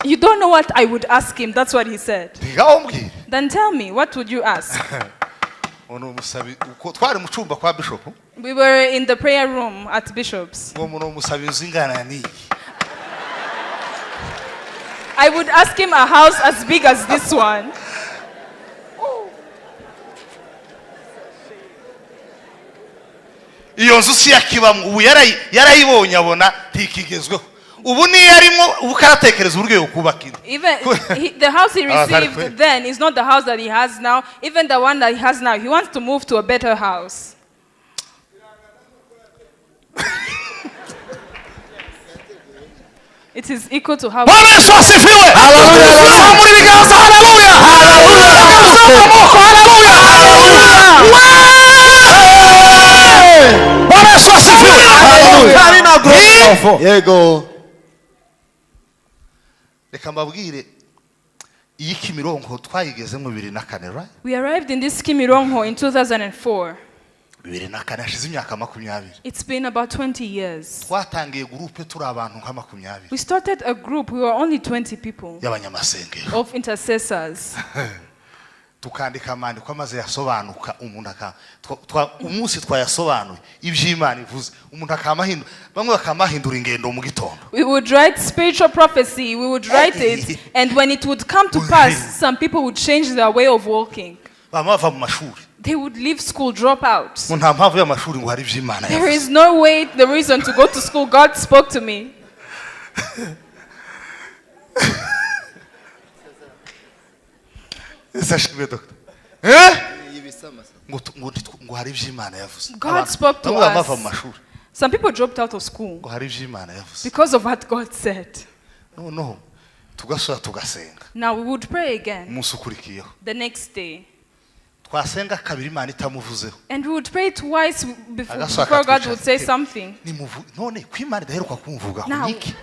You don't know what I would ask him. That's what he said. Then tell me, what would you ask? We were in the prayer room at Bishop's. I would ask him a house as big as this one. Even the house he received then is not the house that he has now. Even the one that he has now, he wants to move to a better house. It is equal to how. Yego. We arrived in this Kimironko in 2004. It's been about 20 years. We started a group, we were only 20 people of intercessors. We would write spiritual prophecy, we would write it, and when it would come to pass, some people would change their way of walking. They would leave school, drop out. There is no way, the reason to go to school. God spoke to me. God spoke to us. Some people dropped out of school because of what God said. Now we would pray again the next day. And we would pray twice before God would say something. Now,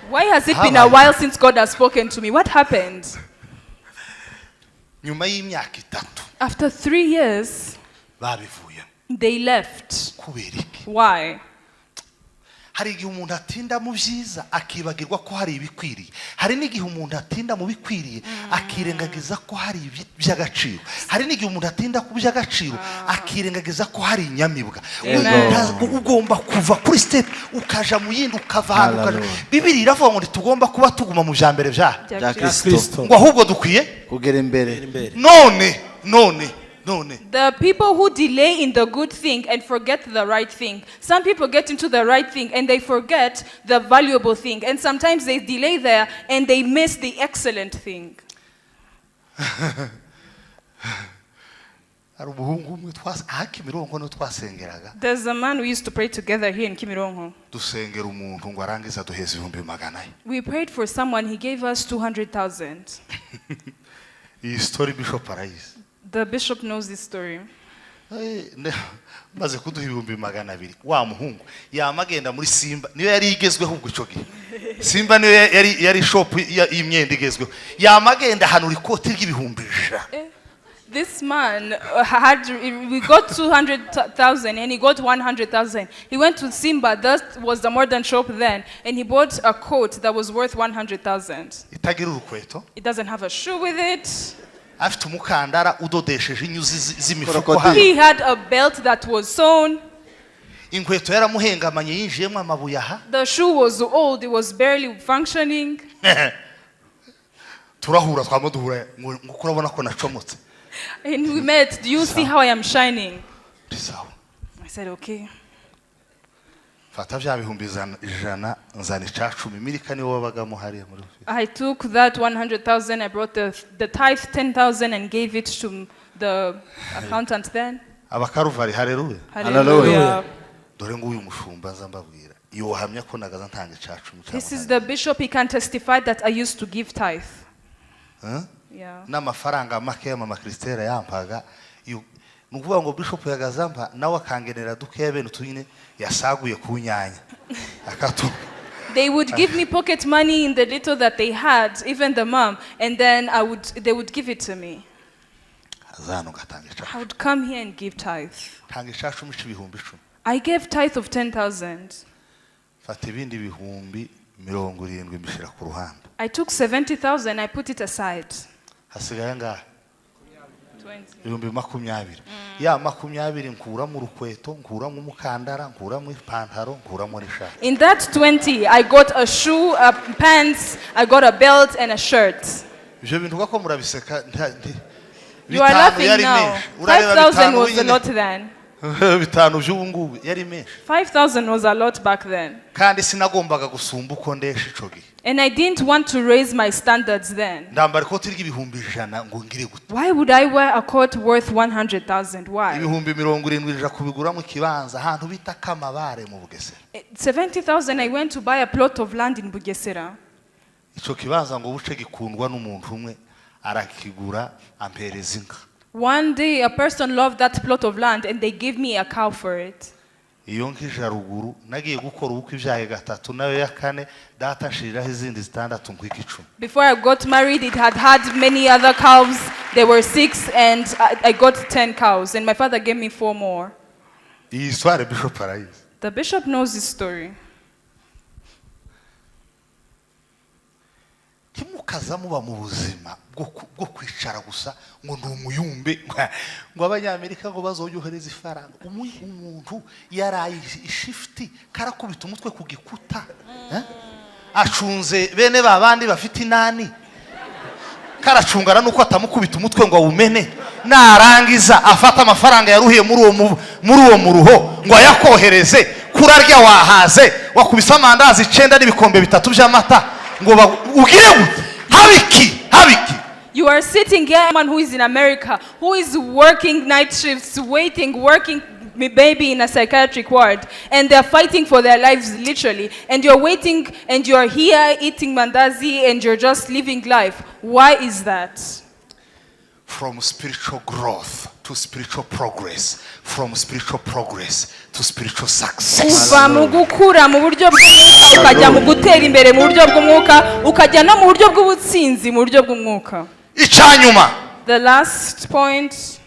why has it been a while since God has spoken to me? What happened? After 3 years, they left. Why? Hari igihe umuntu atinda mu byiza akibagirwa ko hari ibikwiriye. Hari n'igihe umuntu atinda mu bikwiriye akirengagiza ko hari iby'agaciro. Hari n'igihe umuntu atinda ku by'agaciro akirengagiza ko hari inyamibwa. Ugomba kuva kuri step ukaja mu yindi ukava ahantu ukaja. Bibiliya iravuga ngo ntitugomba kuba tuguma mu bya mbere bya Kristo ngo ahubwo dukwiye kugera imbere. None The people who delay in the good thing and forget the right thing. Some people get into the right thing and they forget the valuable thing. And sometimes they delay there and they miss the excellent thing. There's a man we used to pray together here in Kimironko. We prayed for someone, he gave us 200,000. Story Bishop arayizi. The bishop knows this story. Maze kuduha 200,000 wa muhungu yamagenda muri Simba niyo yari igezweho ubwo ico gihe. Simba niyo yari shop y'imyenda igezweho, yamagenda ahanura ikoti ry'ibihumbi 100. This man had, we got 200,000 and he got 100,000. He went to Simba, that was the modern shop then, and he bought a coat that was worth 100,000. Itagira urukweto. It doesn't have a shoe with it. Afite umukandara udodesheje inyuzi z'imifuko Crocodile. hano. He had a belt that was sewn. Inkweto yaramuhengamanye, yinjiyemo amabuye aha. The shoe was old, it was barely functioning. Turahura, twama duhura ngo urabona ko nacomotse. And we met. "Do you see how I am shining?" Ndi sawa. I said, "Okay." Fata bya 100,000, nzana icacumi, mirika niwe wabagamo hariya muri ofisi. I took that 100,000, I brought the tithe 10,000 and gave it to the accountant then. Abakaruvari, hareruya. Hallelujah. Dore nguyu mushumba nza mbabwira, yohamya ko nagaza ntanga icacumi cyangwa This is the bishop, he can testify that I used to give tithe. Huh? Yeah. N'amafaranga make ya mama Christelle yampaga ni ukuvuga ngo bishop yagazampa nawe akangenera dukeya bene utu nyine yasaguye ku nyanya akatu. They would give me pocket money in the little that they had, even the mom, and then they would give it to me. Aza hano ngatanga icacumi. I would come here and give tithe. Ntanga icacumi c'ibihumbi 10. I gave tithe of 10,000. Fata ibindi 70,000 mbishyira ku ruhande. I took 70,000, I put it aside. Hasigaye angahe? 20. 20,000. Ya 20 nkuramo urukweto, nkuramo umukandara, nkuramo ipantaro, nkuramo n'ishati. In that 20, I got a shoe, a pants, I got a belt and a shirt. Ibyo bintu ko murabiseka You are 5 laughing yari now. menshi. Urareba 5,000 5 was a nyine. lot then. 5 by'ubu ngubu yari menshi. 5,000 was a lot back then. Kandi sinagombaga gusumba uko ndesha ico gihe. And I didn't want to raise my standards then. Ndambara ikoti ry'ibihumbi 100 ngo ngire gute? Why would I wear a coat worth 100,000? Why? 70,000 nja kubiguramo ikibanza ahantu bita Kamabare mu Bugesera. 70,000, I went to buy a plot of land in Bugesera. Ico kibanza ngo buce gikundwa n'umuntu umwe, arakigura ampereza inka. One day, a person loved that plot of land and they gave me a cow for it. Iyo nkija ruguru nagiye gukora ubukwe ibyaye gatatu, nayo ya kane data nshiriraho izindi zitandatu, nkwika 10. Before I got married, it had had many other cows. There were six, and I got 10 cows, and my father gave me four more. Iyi histoire bishop arayizi. The bishop knows this story. Ntimukaza muba mu buzima bwo kwicara gusa ngo ndi umuyumbe, ngo abanyamerika ngo bazoyohereza ifaranga. Umuntu yaraye ishift, karakubita umutwe ku gikuta, eh? Acunze bene ba bandi bafite inani, karacungana nuko atamukubita umutwe ngo awumene, narangiza afata amafaranga yaruhiye muri uwo muruho ngo ayakohereze. Kurarya wahaze, wakubise amandazi 9 n'ibikombe 3 by'amata, ngo ugire gute? Habiki habiki. You are sitting here, someone who is in America, who is working night shifts, waiting, working maybe in a psychiatric ward, and they're fighting for their lives literally. And you're waiting, and you're here eating mandazi, and you're just living life. Why is that? From spiritual growth to spiritual progress, from spiritual progress to spiritual success. Kuva mu gukura mu buryo bw'umwuka ukajya mu gutera imbere mu buryo bw'umwuka, ukajya no mu buryo bw'ubutsinzi mu buryo bw'umwuka. Icyanyuma, The last point,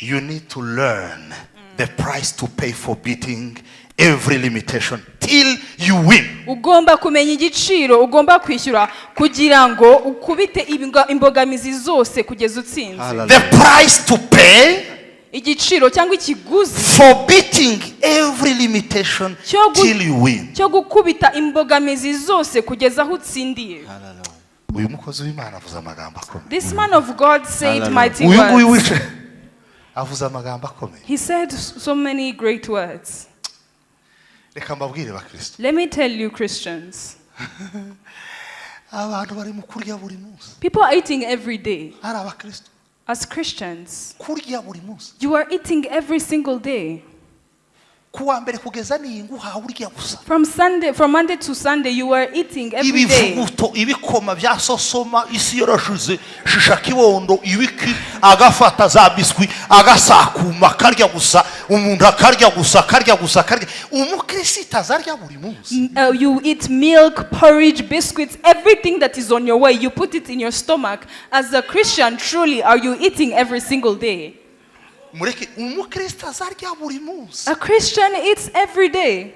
you need to learn the price to pay for beating every limitation till you win. Ugomba kumenya igiciro ugomba kwishyura kugira ngo ukubite imbogamizi zose kugeza utsinze. The price to pay Igiciro cyangwa ikiguzi for beating every limitation till you win. Cyo gukubita imbogamizi zose kugeza aho utsindiye. Uyu mukozi w'Imana avuze amagambo akomeye. This man of God said mighty Uyu nguyu words. wicaye avuze amagambo akomeye. He said so many great words. Reka mbabwire bakristo. Let me tell you, Christians, Abantu bari mu kurya buri munsi. People are eating every day. Ari abakristo. As Christians, Kurya buri munsi. you are eating every single day. Kuwa mbere kugeza niyinguha urya gusa. From Monday to Sunday, you were eating every day. Ibivuguto, ibikoma bya sosoma, isi yarashize, shisha kibondo, ibiki, agafata za biswi, agasakuma, akarya gusa, umuntu akarya gusa, akarya gusa, akarya. Umukristo azarya buri munsi. You eat milk, porridge, biscuits, everything that is on your way, you put it in your stomach. As a Christian, truly, are you eating every single day? Mureke umukristo azarya buri munsi. A Christian eats every day.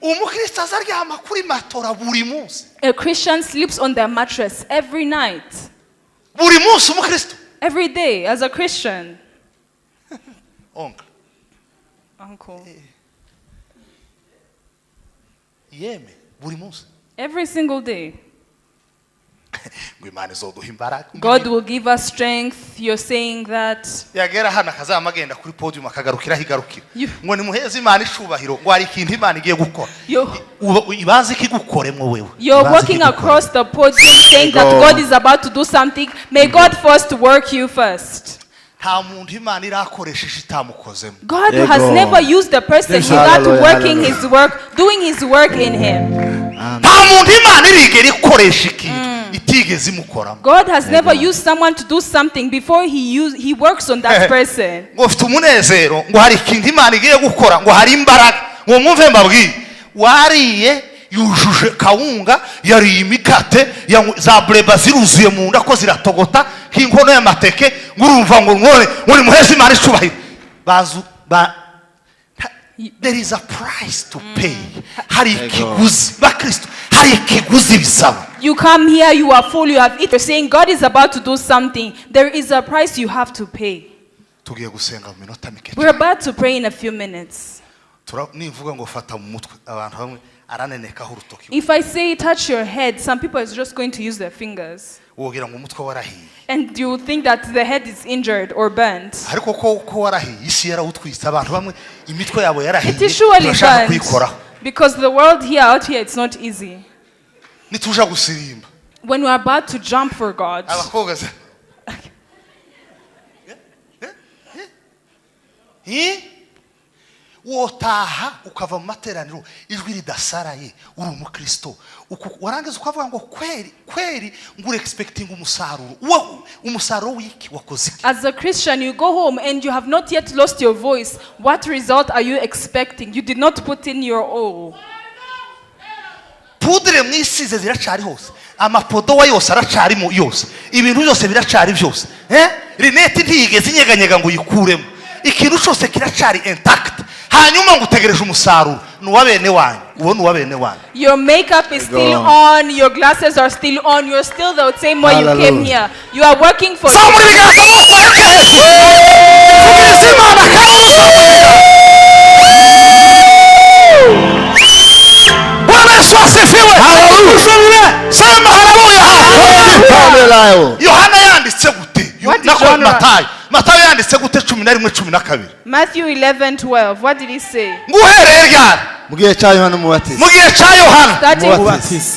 Umukristo azaryama kuri matora buri munsi. A Christian sleeps on their mattress every night. Buri munsi umukristo. Every day as a Christian. Oncle. Uncle. Yeme buri munsi. Every single day. Ngo Imana izoduha imbaraga. God will give us strength. You're saying that. Yagera hano akazama agenda kuri podium akagarukira higarukira. Ngo nimuheze Imana icubahiro, ngo hari ikintu Imana igiye gukora. Ibanze ikigukoremo wewe. You're walking across the podium saying that God is about to do something. May God first work you first. Nta muntu Imana irakoresheje itamukozemo. God has never used a person without working his work, doing his work in him. Nta muntu Imana irigera ikoresha ikintu itigeze imukoramo. God has never used someone to do something before he works on that person. Ngo ufite umunezero, ngo hari ikintu Imana igiye gukora, ngo hari imbaraga, ngo mwumve mbabwiye. Wariye yujuje kawunga, yariye imikate, za breba ziruzuye mu nda ko ziratogota nk'inkono y'amateke, ngo urumva ngo nkore, ngo nimuheze Imana icubahiro. Bazu ba There is a price to pay. Hari ikiguzi bakristo, hari ikiguzi bisaba. You come here, you are full, you have eaten. You're saying God is about to do something. There is a price you have to pay. Tugiye gusenga mu minota mike. We're about to pray in a few minutes. Nivuga ngo fata mu mutwe abantu bamwe aranenekaho urutoki. If I say touch your head, some people is just going to use their fingers. Wogira ngo umutwe warahiye. And you think that the head is injured or burnt. Ariko ko warahiye, isi yarawutwitse, abantu bamwe imitwe yabo yarahiye. It is surely burnt. Because the world here, out here, it's not easy. Nituja gusirimba. When we are about to jump for God. Abakobwa wotaha ukava mu materaniro ijwi ridasaraye uri umukristo, warangiza ukavuga ngo kweri kweri ngo expecting umusaruro, umusaruro wiki wakoze iki? As a Christian, you go home and you have not yet lost your voice. What result are you expecting? You did not put in your all. Pudre mwisize ziracari hose, amapodowa yose aracari mu yose, ibintu byose biracari byose. Rinete ntiyigeze inyeganyega ngo uyikuremo, ikintu cyose kiracari intact. Hanyuma ngo utegereje umusaruro nuwa bene wanyu, uwo nuwa bene wanyu. Your makeup is still on, your glasses are still on, you're still the same way you came here. You are working for. Bwana Yesu asifiwe. Haleluya. Sema haleluya. Yohana yanditse gute? Nako Matayo. Matayo yanditse gute 11:12? Matthew 11:12. What did he say? Nguhereye ryari? Mu gihe cya Yohana umubatizi. Mu gihe cya Yohana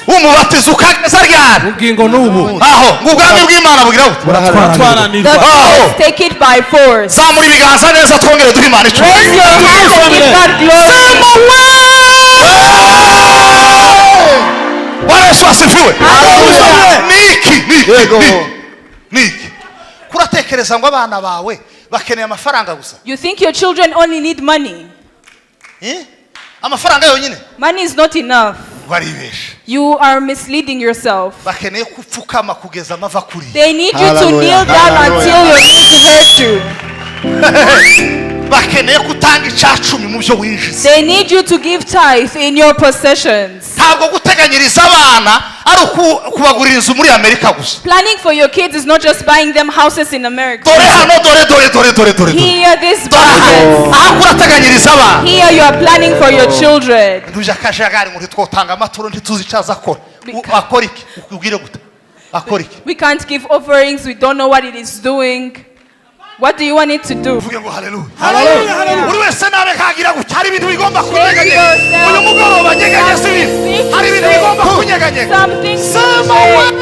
umubatizi ukageza ryari? Ubugingo n'ubu. Aho ngo ubwami bw'Imana bugira bute? Buratwaranirwa. Take it by force. Zamura ibiganza neza twongere duhe Imana icubahiro. Raise your hands and give God glory. Sema we. Bwana Yesu asifiwe. Niki niki niki. Kuratekereza ngo abana bawe bakeneye amafaranga gusa. You think your children only need money? Amafaranga yonyine? Money is not enough. Baribesha. You are misleading yourself. Bakeneye kupfukama kugeza amava kuri. They need you to kneel down until your knees hurt you. Bakeneye kutanga icacumi mu byo winjiza. They need you to give tithe in your possessions. Ntabwo guteganyiriza abana ari kubagurira inzu muri Amerika gusa. Planning for your kids is not just buying them houses in America. Dore hano, dore dore dore dore dore. Here this business. Aha kurateganyiriza abana. Here you are planning for your children. Nduje akajagari ngo ntitwotanga amaturo ntituzi icaza akora. Akora iki? Ubwire gute? Akora iki? We can't give offerings, we don't know what it is doing. What do you want it to do? Uvuge ngo haleluya. Haleluya. Buri wese nabe kagira gutya hari ibintu bigomba kunyeganyega. Uyu mugoroba nyeganyeza ibintu. Hari ibintu bigomba kunyeganyega. Sema we.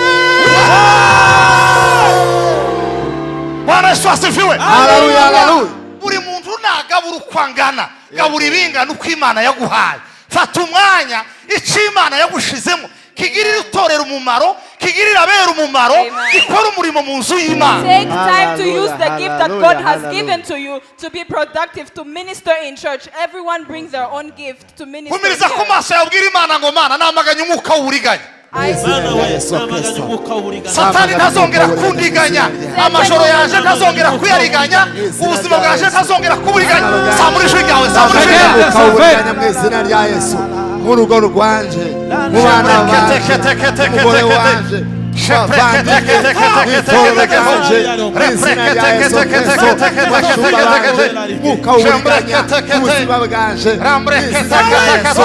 Bwana Yesu asifiwe. Haleluya, haleluya. Buri muntu nagaruka ntagabura uko angana, gabura ibingana uko Imana yaguhaye. Fata umwanya, icyo Imana yagushizemo kigirira itorero umumaro, kigirira abera umumaro, gikora umurimo mu nzu y'Imana. Take time to use the gift that God has Hallelujah. Given to you to be productive, to minister in church. Everyone brings their own gift to minister in Humiriza ku church. Maso yawe, ubwire Imana ngo: Mana, namaganye umwuka w'uburiganya. I Mana we, Yesu namaganye Kristo. Umwuka w'uburiganya. Satani ntazongera kundiganya, amajoro yaje ntazongera kuyariganya, ubuzima bwaje ntazongera kuburiganya. Zamura ijwi ryawe, zamura ijwi ryawe. Umwuka w'uburiganya mu izina rya Yesu, mu rugo rwanje, mu bana banje, umugore wanje, itorero ryanje, mu izina rya Yesu Kristo, bashumba banje, umwuka w'uburiganya mu buzima bwanje, mu izina rya Yesu,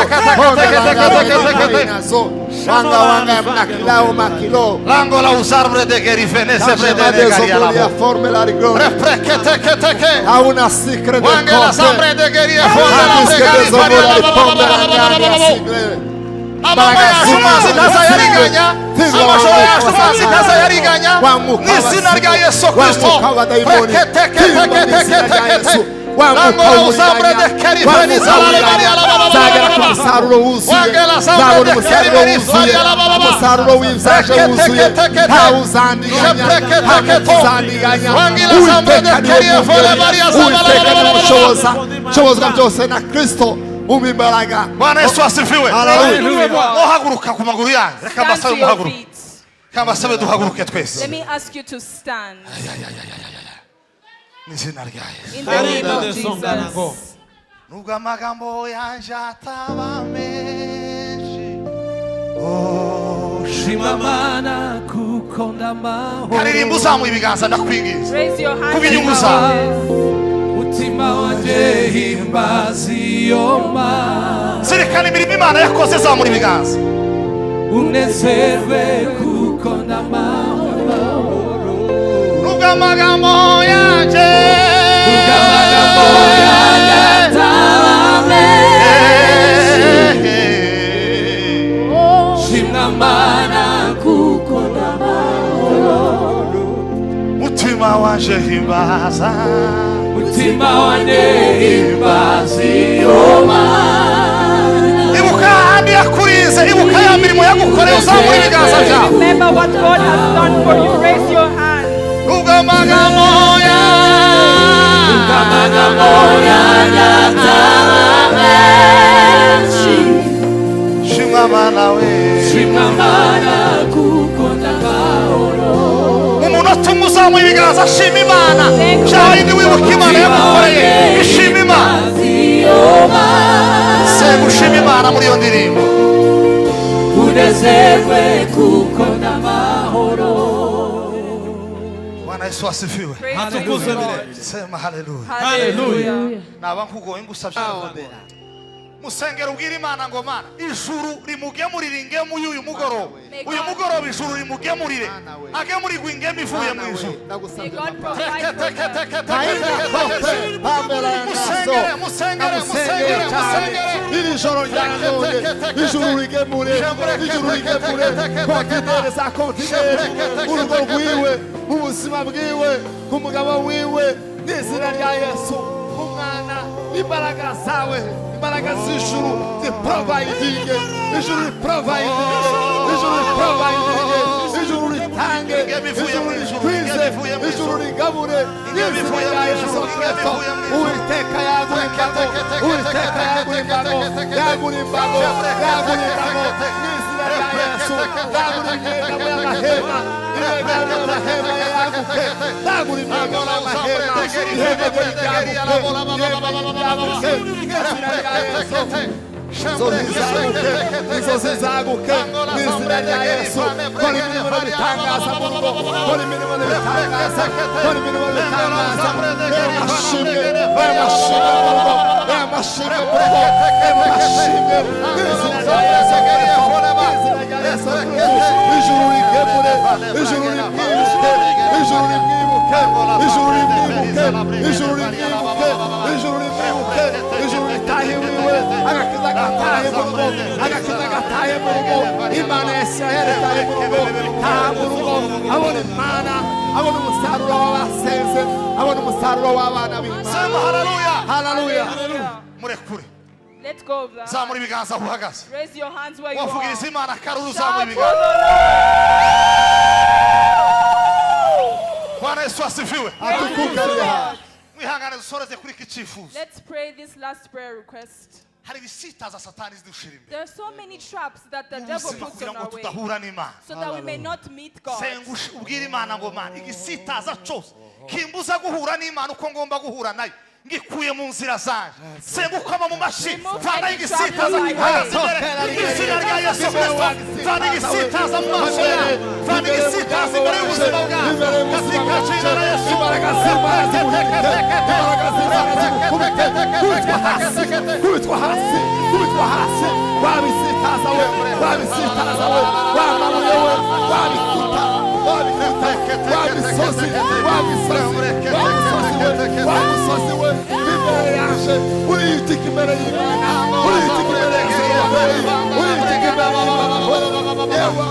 nazo wanga wanga makilao makilo Lango la usarbre de gerifene se Tashema de de garia zobolia la forme la rigore Reprekete hauna sikre de Wange la kote sambre de geria fonda la Hadiske de bregari zobolia pombe la ngani asigre. Amanywa yacu mazi ntazayariganya, amajoro yacu mazi ntazayariganya, mu izina rya Yesu Kristo. Lango la usarbre de gerifene Nzagera ku musaruro wuzuye, nzabona umusaruro wuzuye, umusaruro w'ibyaje wuzuye, ntawe uzandiganya, nta muntu uzandiganya. Uwiteka niwe mwungeri, Uwiteka niwe mushoboza, nshobozwa byose na Kristo umpa imbaraga. Bwana Yesu asifiwe. Haleluya. Muhaguruka ku maguru yanyu, reka Stand mbasabe to your muhaguruke. feet. Reka mbasabe duhaguruke twese. Let me ask you to stand Mu izina rya Yesu. In the name of Jesus. Nubwo amagambo yanje ataba menshi, oh, Shima Mana kuko ndamahoro. Karirimba uzamuye ibiganza, ndakwinginze. Raise your hands. Kuba And inyungu zawe. Mutima wanje himbaza iyo Mana. Zirikana imirimo Imana yakoze, zamura ibiganza. Unezerwe kuko ndamahoro. Nubwo amagambo yanje Amagambo yanjye ataba menshi, shimwa Mana kuko ndamahoro. Mutima wanje himbaza. Mutima wanje himbaza iyo Mana. Ibuka ahandi yakurize, ibuka ya mirimo yagukoreye, uzamura ibiganza byawe. Remember what God has done for you. Raise your hands. Nubwo amagambo yanjye Amagambo yanjye ataba menshi, shimwa Mana we. Shimwa Mana kuko ndamahoro. Umunota umwe, uzamuye ibiganza, shima Imana. Bya bindi wibuka Imana yagukoreye, ishima Imana. Senga ushima Imana muri iyo ndirimbo. Unezerwe kuko ndamahoro. Bwana Yesu asifiwe. Praise the Lord. Sema haleluya. Hallelujah. Naba nkugoye ngusabye, musengero ubwira Imana ngo: Mana, ijuru rimugemurire ingemu y'uyu mugoroba. Uyu mugoroba ijuru rimugemurire, agemurirwe ingemu ivuye mu ijuru. May God provide for them. Musengere, musengere, musengere, musengere. Iri joro rya none, ijuru rigemure, ijuru rigemure kontineri za kontineri urugo rwiwe, mu buzima bwiwe, ku mugabo wiwe, n'izina rya Yesu, umwana, imbaraga zawe, imbaraga z'ijuru ziprovidinge, ijuru riprovidinge, ijuru riprovidinge, ijuru ritange, ijuru rikwize, ijuru rigabure, n'izina rya Yesu Kristo. Uwiteka yagura imbago, Uwiteka yagura imbago, yagura imbago, yagura imbago, n'izina rya Yesu. Yagura imyegamo y'amahema, imyegamo y'amahema yaguke, yagura imyegamo y'amahema, ihema rye ryaguke, ihema ryaguke, n'izina rya Yesu. Inzozi zaguke, inzozi zaguke, mu izina rya Yesu. Kora imirimo n'ibitangaza mu rugo, kora imirimo n'ibitangaza, kora imirimo n'ibitangaza. Reba amashimwe, reba amashimwe mu rugo, reba amashimwe mu rugo, reba amashimwe mu izina rya Yesu Kristo, mu izina rya Yesu Kristo. Ijuru rigemure, ijuru rimwibuke, ijuru rimwibuke, ijuru rimwibuke, ijuru rimwibuke, ijuru rimwibuke, ijuru ritahe iwiwe, agakiza gatahe mu rugo, agakiza gatahe mu rugo. Imana ya Isirayeli ari mu rugo, taha mu rugo, abona Imana, abona umusaruro w'abasenze, abona umusaruro w'abana b'Imana. Sema haleluya. Haleluya. Murekure. Let go of that. Zamura ibiganza aho uhagaze. Raise your hands where you are. Wavugiriza Imana akaruru, Shout zamura for the ibiganza. Lord. Bwana Yesu asifiwe. Atukuka aliye hai. Mwihangane dusoreze kuri iki cyifuzo. Let's pray this last prayer request. Hari ibisitaza Satani zidushira imbere There are so many traps that the devil ubuzima puts kugira on ngo our way tudahura n'Imana. so that we may not meet God. Senga ubwire Imana ngo Mana, igisitaza cyose kimbuza guhura n'Imana uko ngomba guhura nayo ngikuye mu nzira zanje. Senga ukoma mu mashyi, Remove vana any igisitaza trap in my gihagaze way. imbere mu izina rya Yesu Kristo. Vana igisitaza mu maso yawe, vana igisitaza imbere y'ubuzima bwawe katika jina la Yesu. Imbaraga z'Imana zimuhirike, imbaraga z'Imana zimukubite, kubitwa hasi, kubitwa hasi, kubitwa hasi, wabisitaza we, wabisitaza we, wamabuye we, wabikuta, wabikuta, wamisozi, wamisozi, wamisozi we, wamisozi we, imbere yaje, uriyitika imbere y'Imana, uriyitika imbere ya Zerubabeli, uriyitika imbere y'Imana,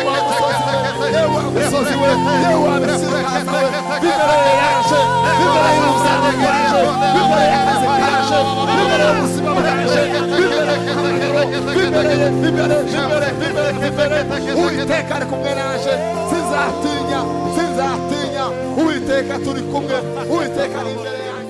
yewe musozi we, yewe misitaza we, imbere yaje, imbere y'umusaruro waje, imbere y'akazi kaje, imbere y'ubuzima bwaje, imbere imbere imbere imbere imbere imbere. Uwiteka ari kumwe naje, sinzatinya, sinzatinya. Uwiteka turi kumwe, Uwiteka ari imbere yanjye.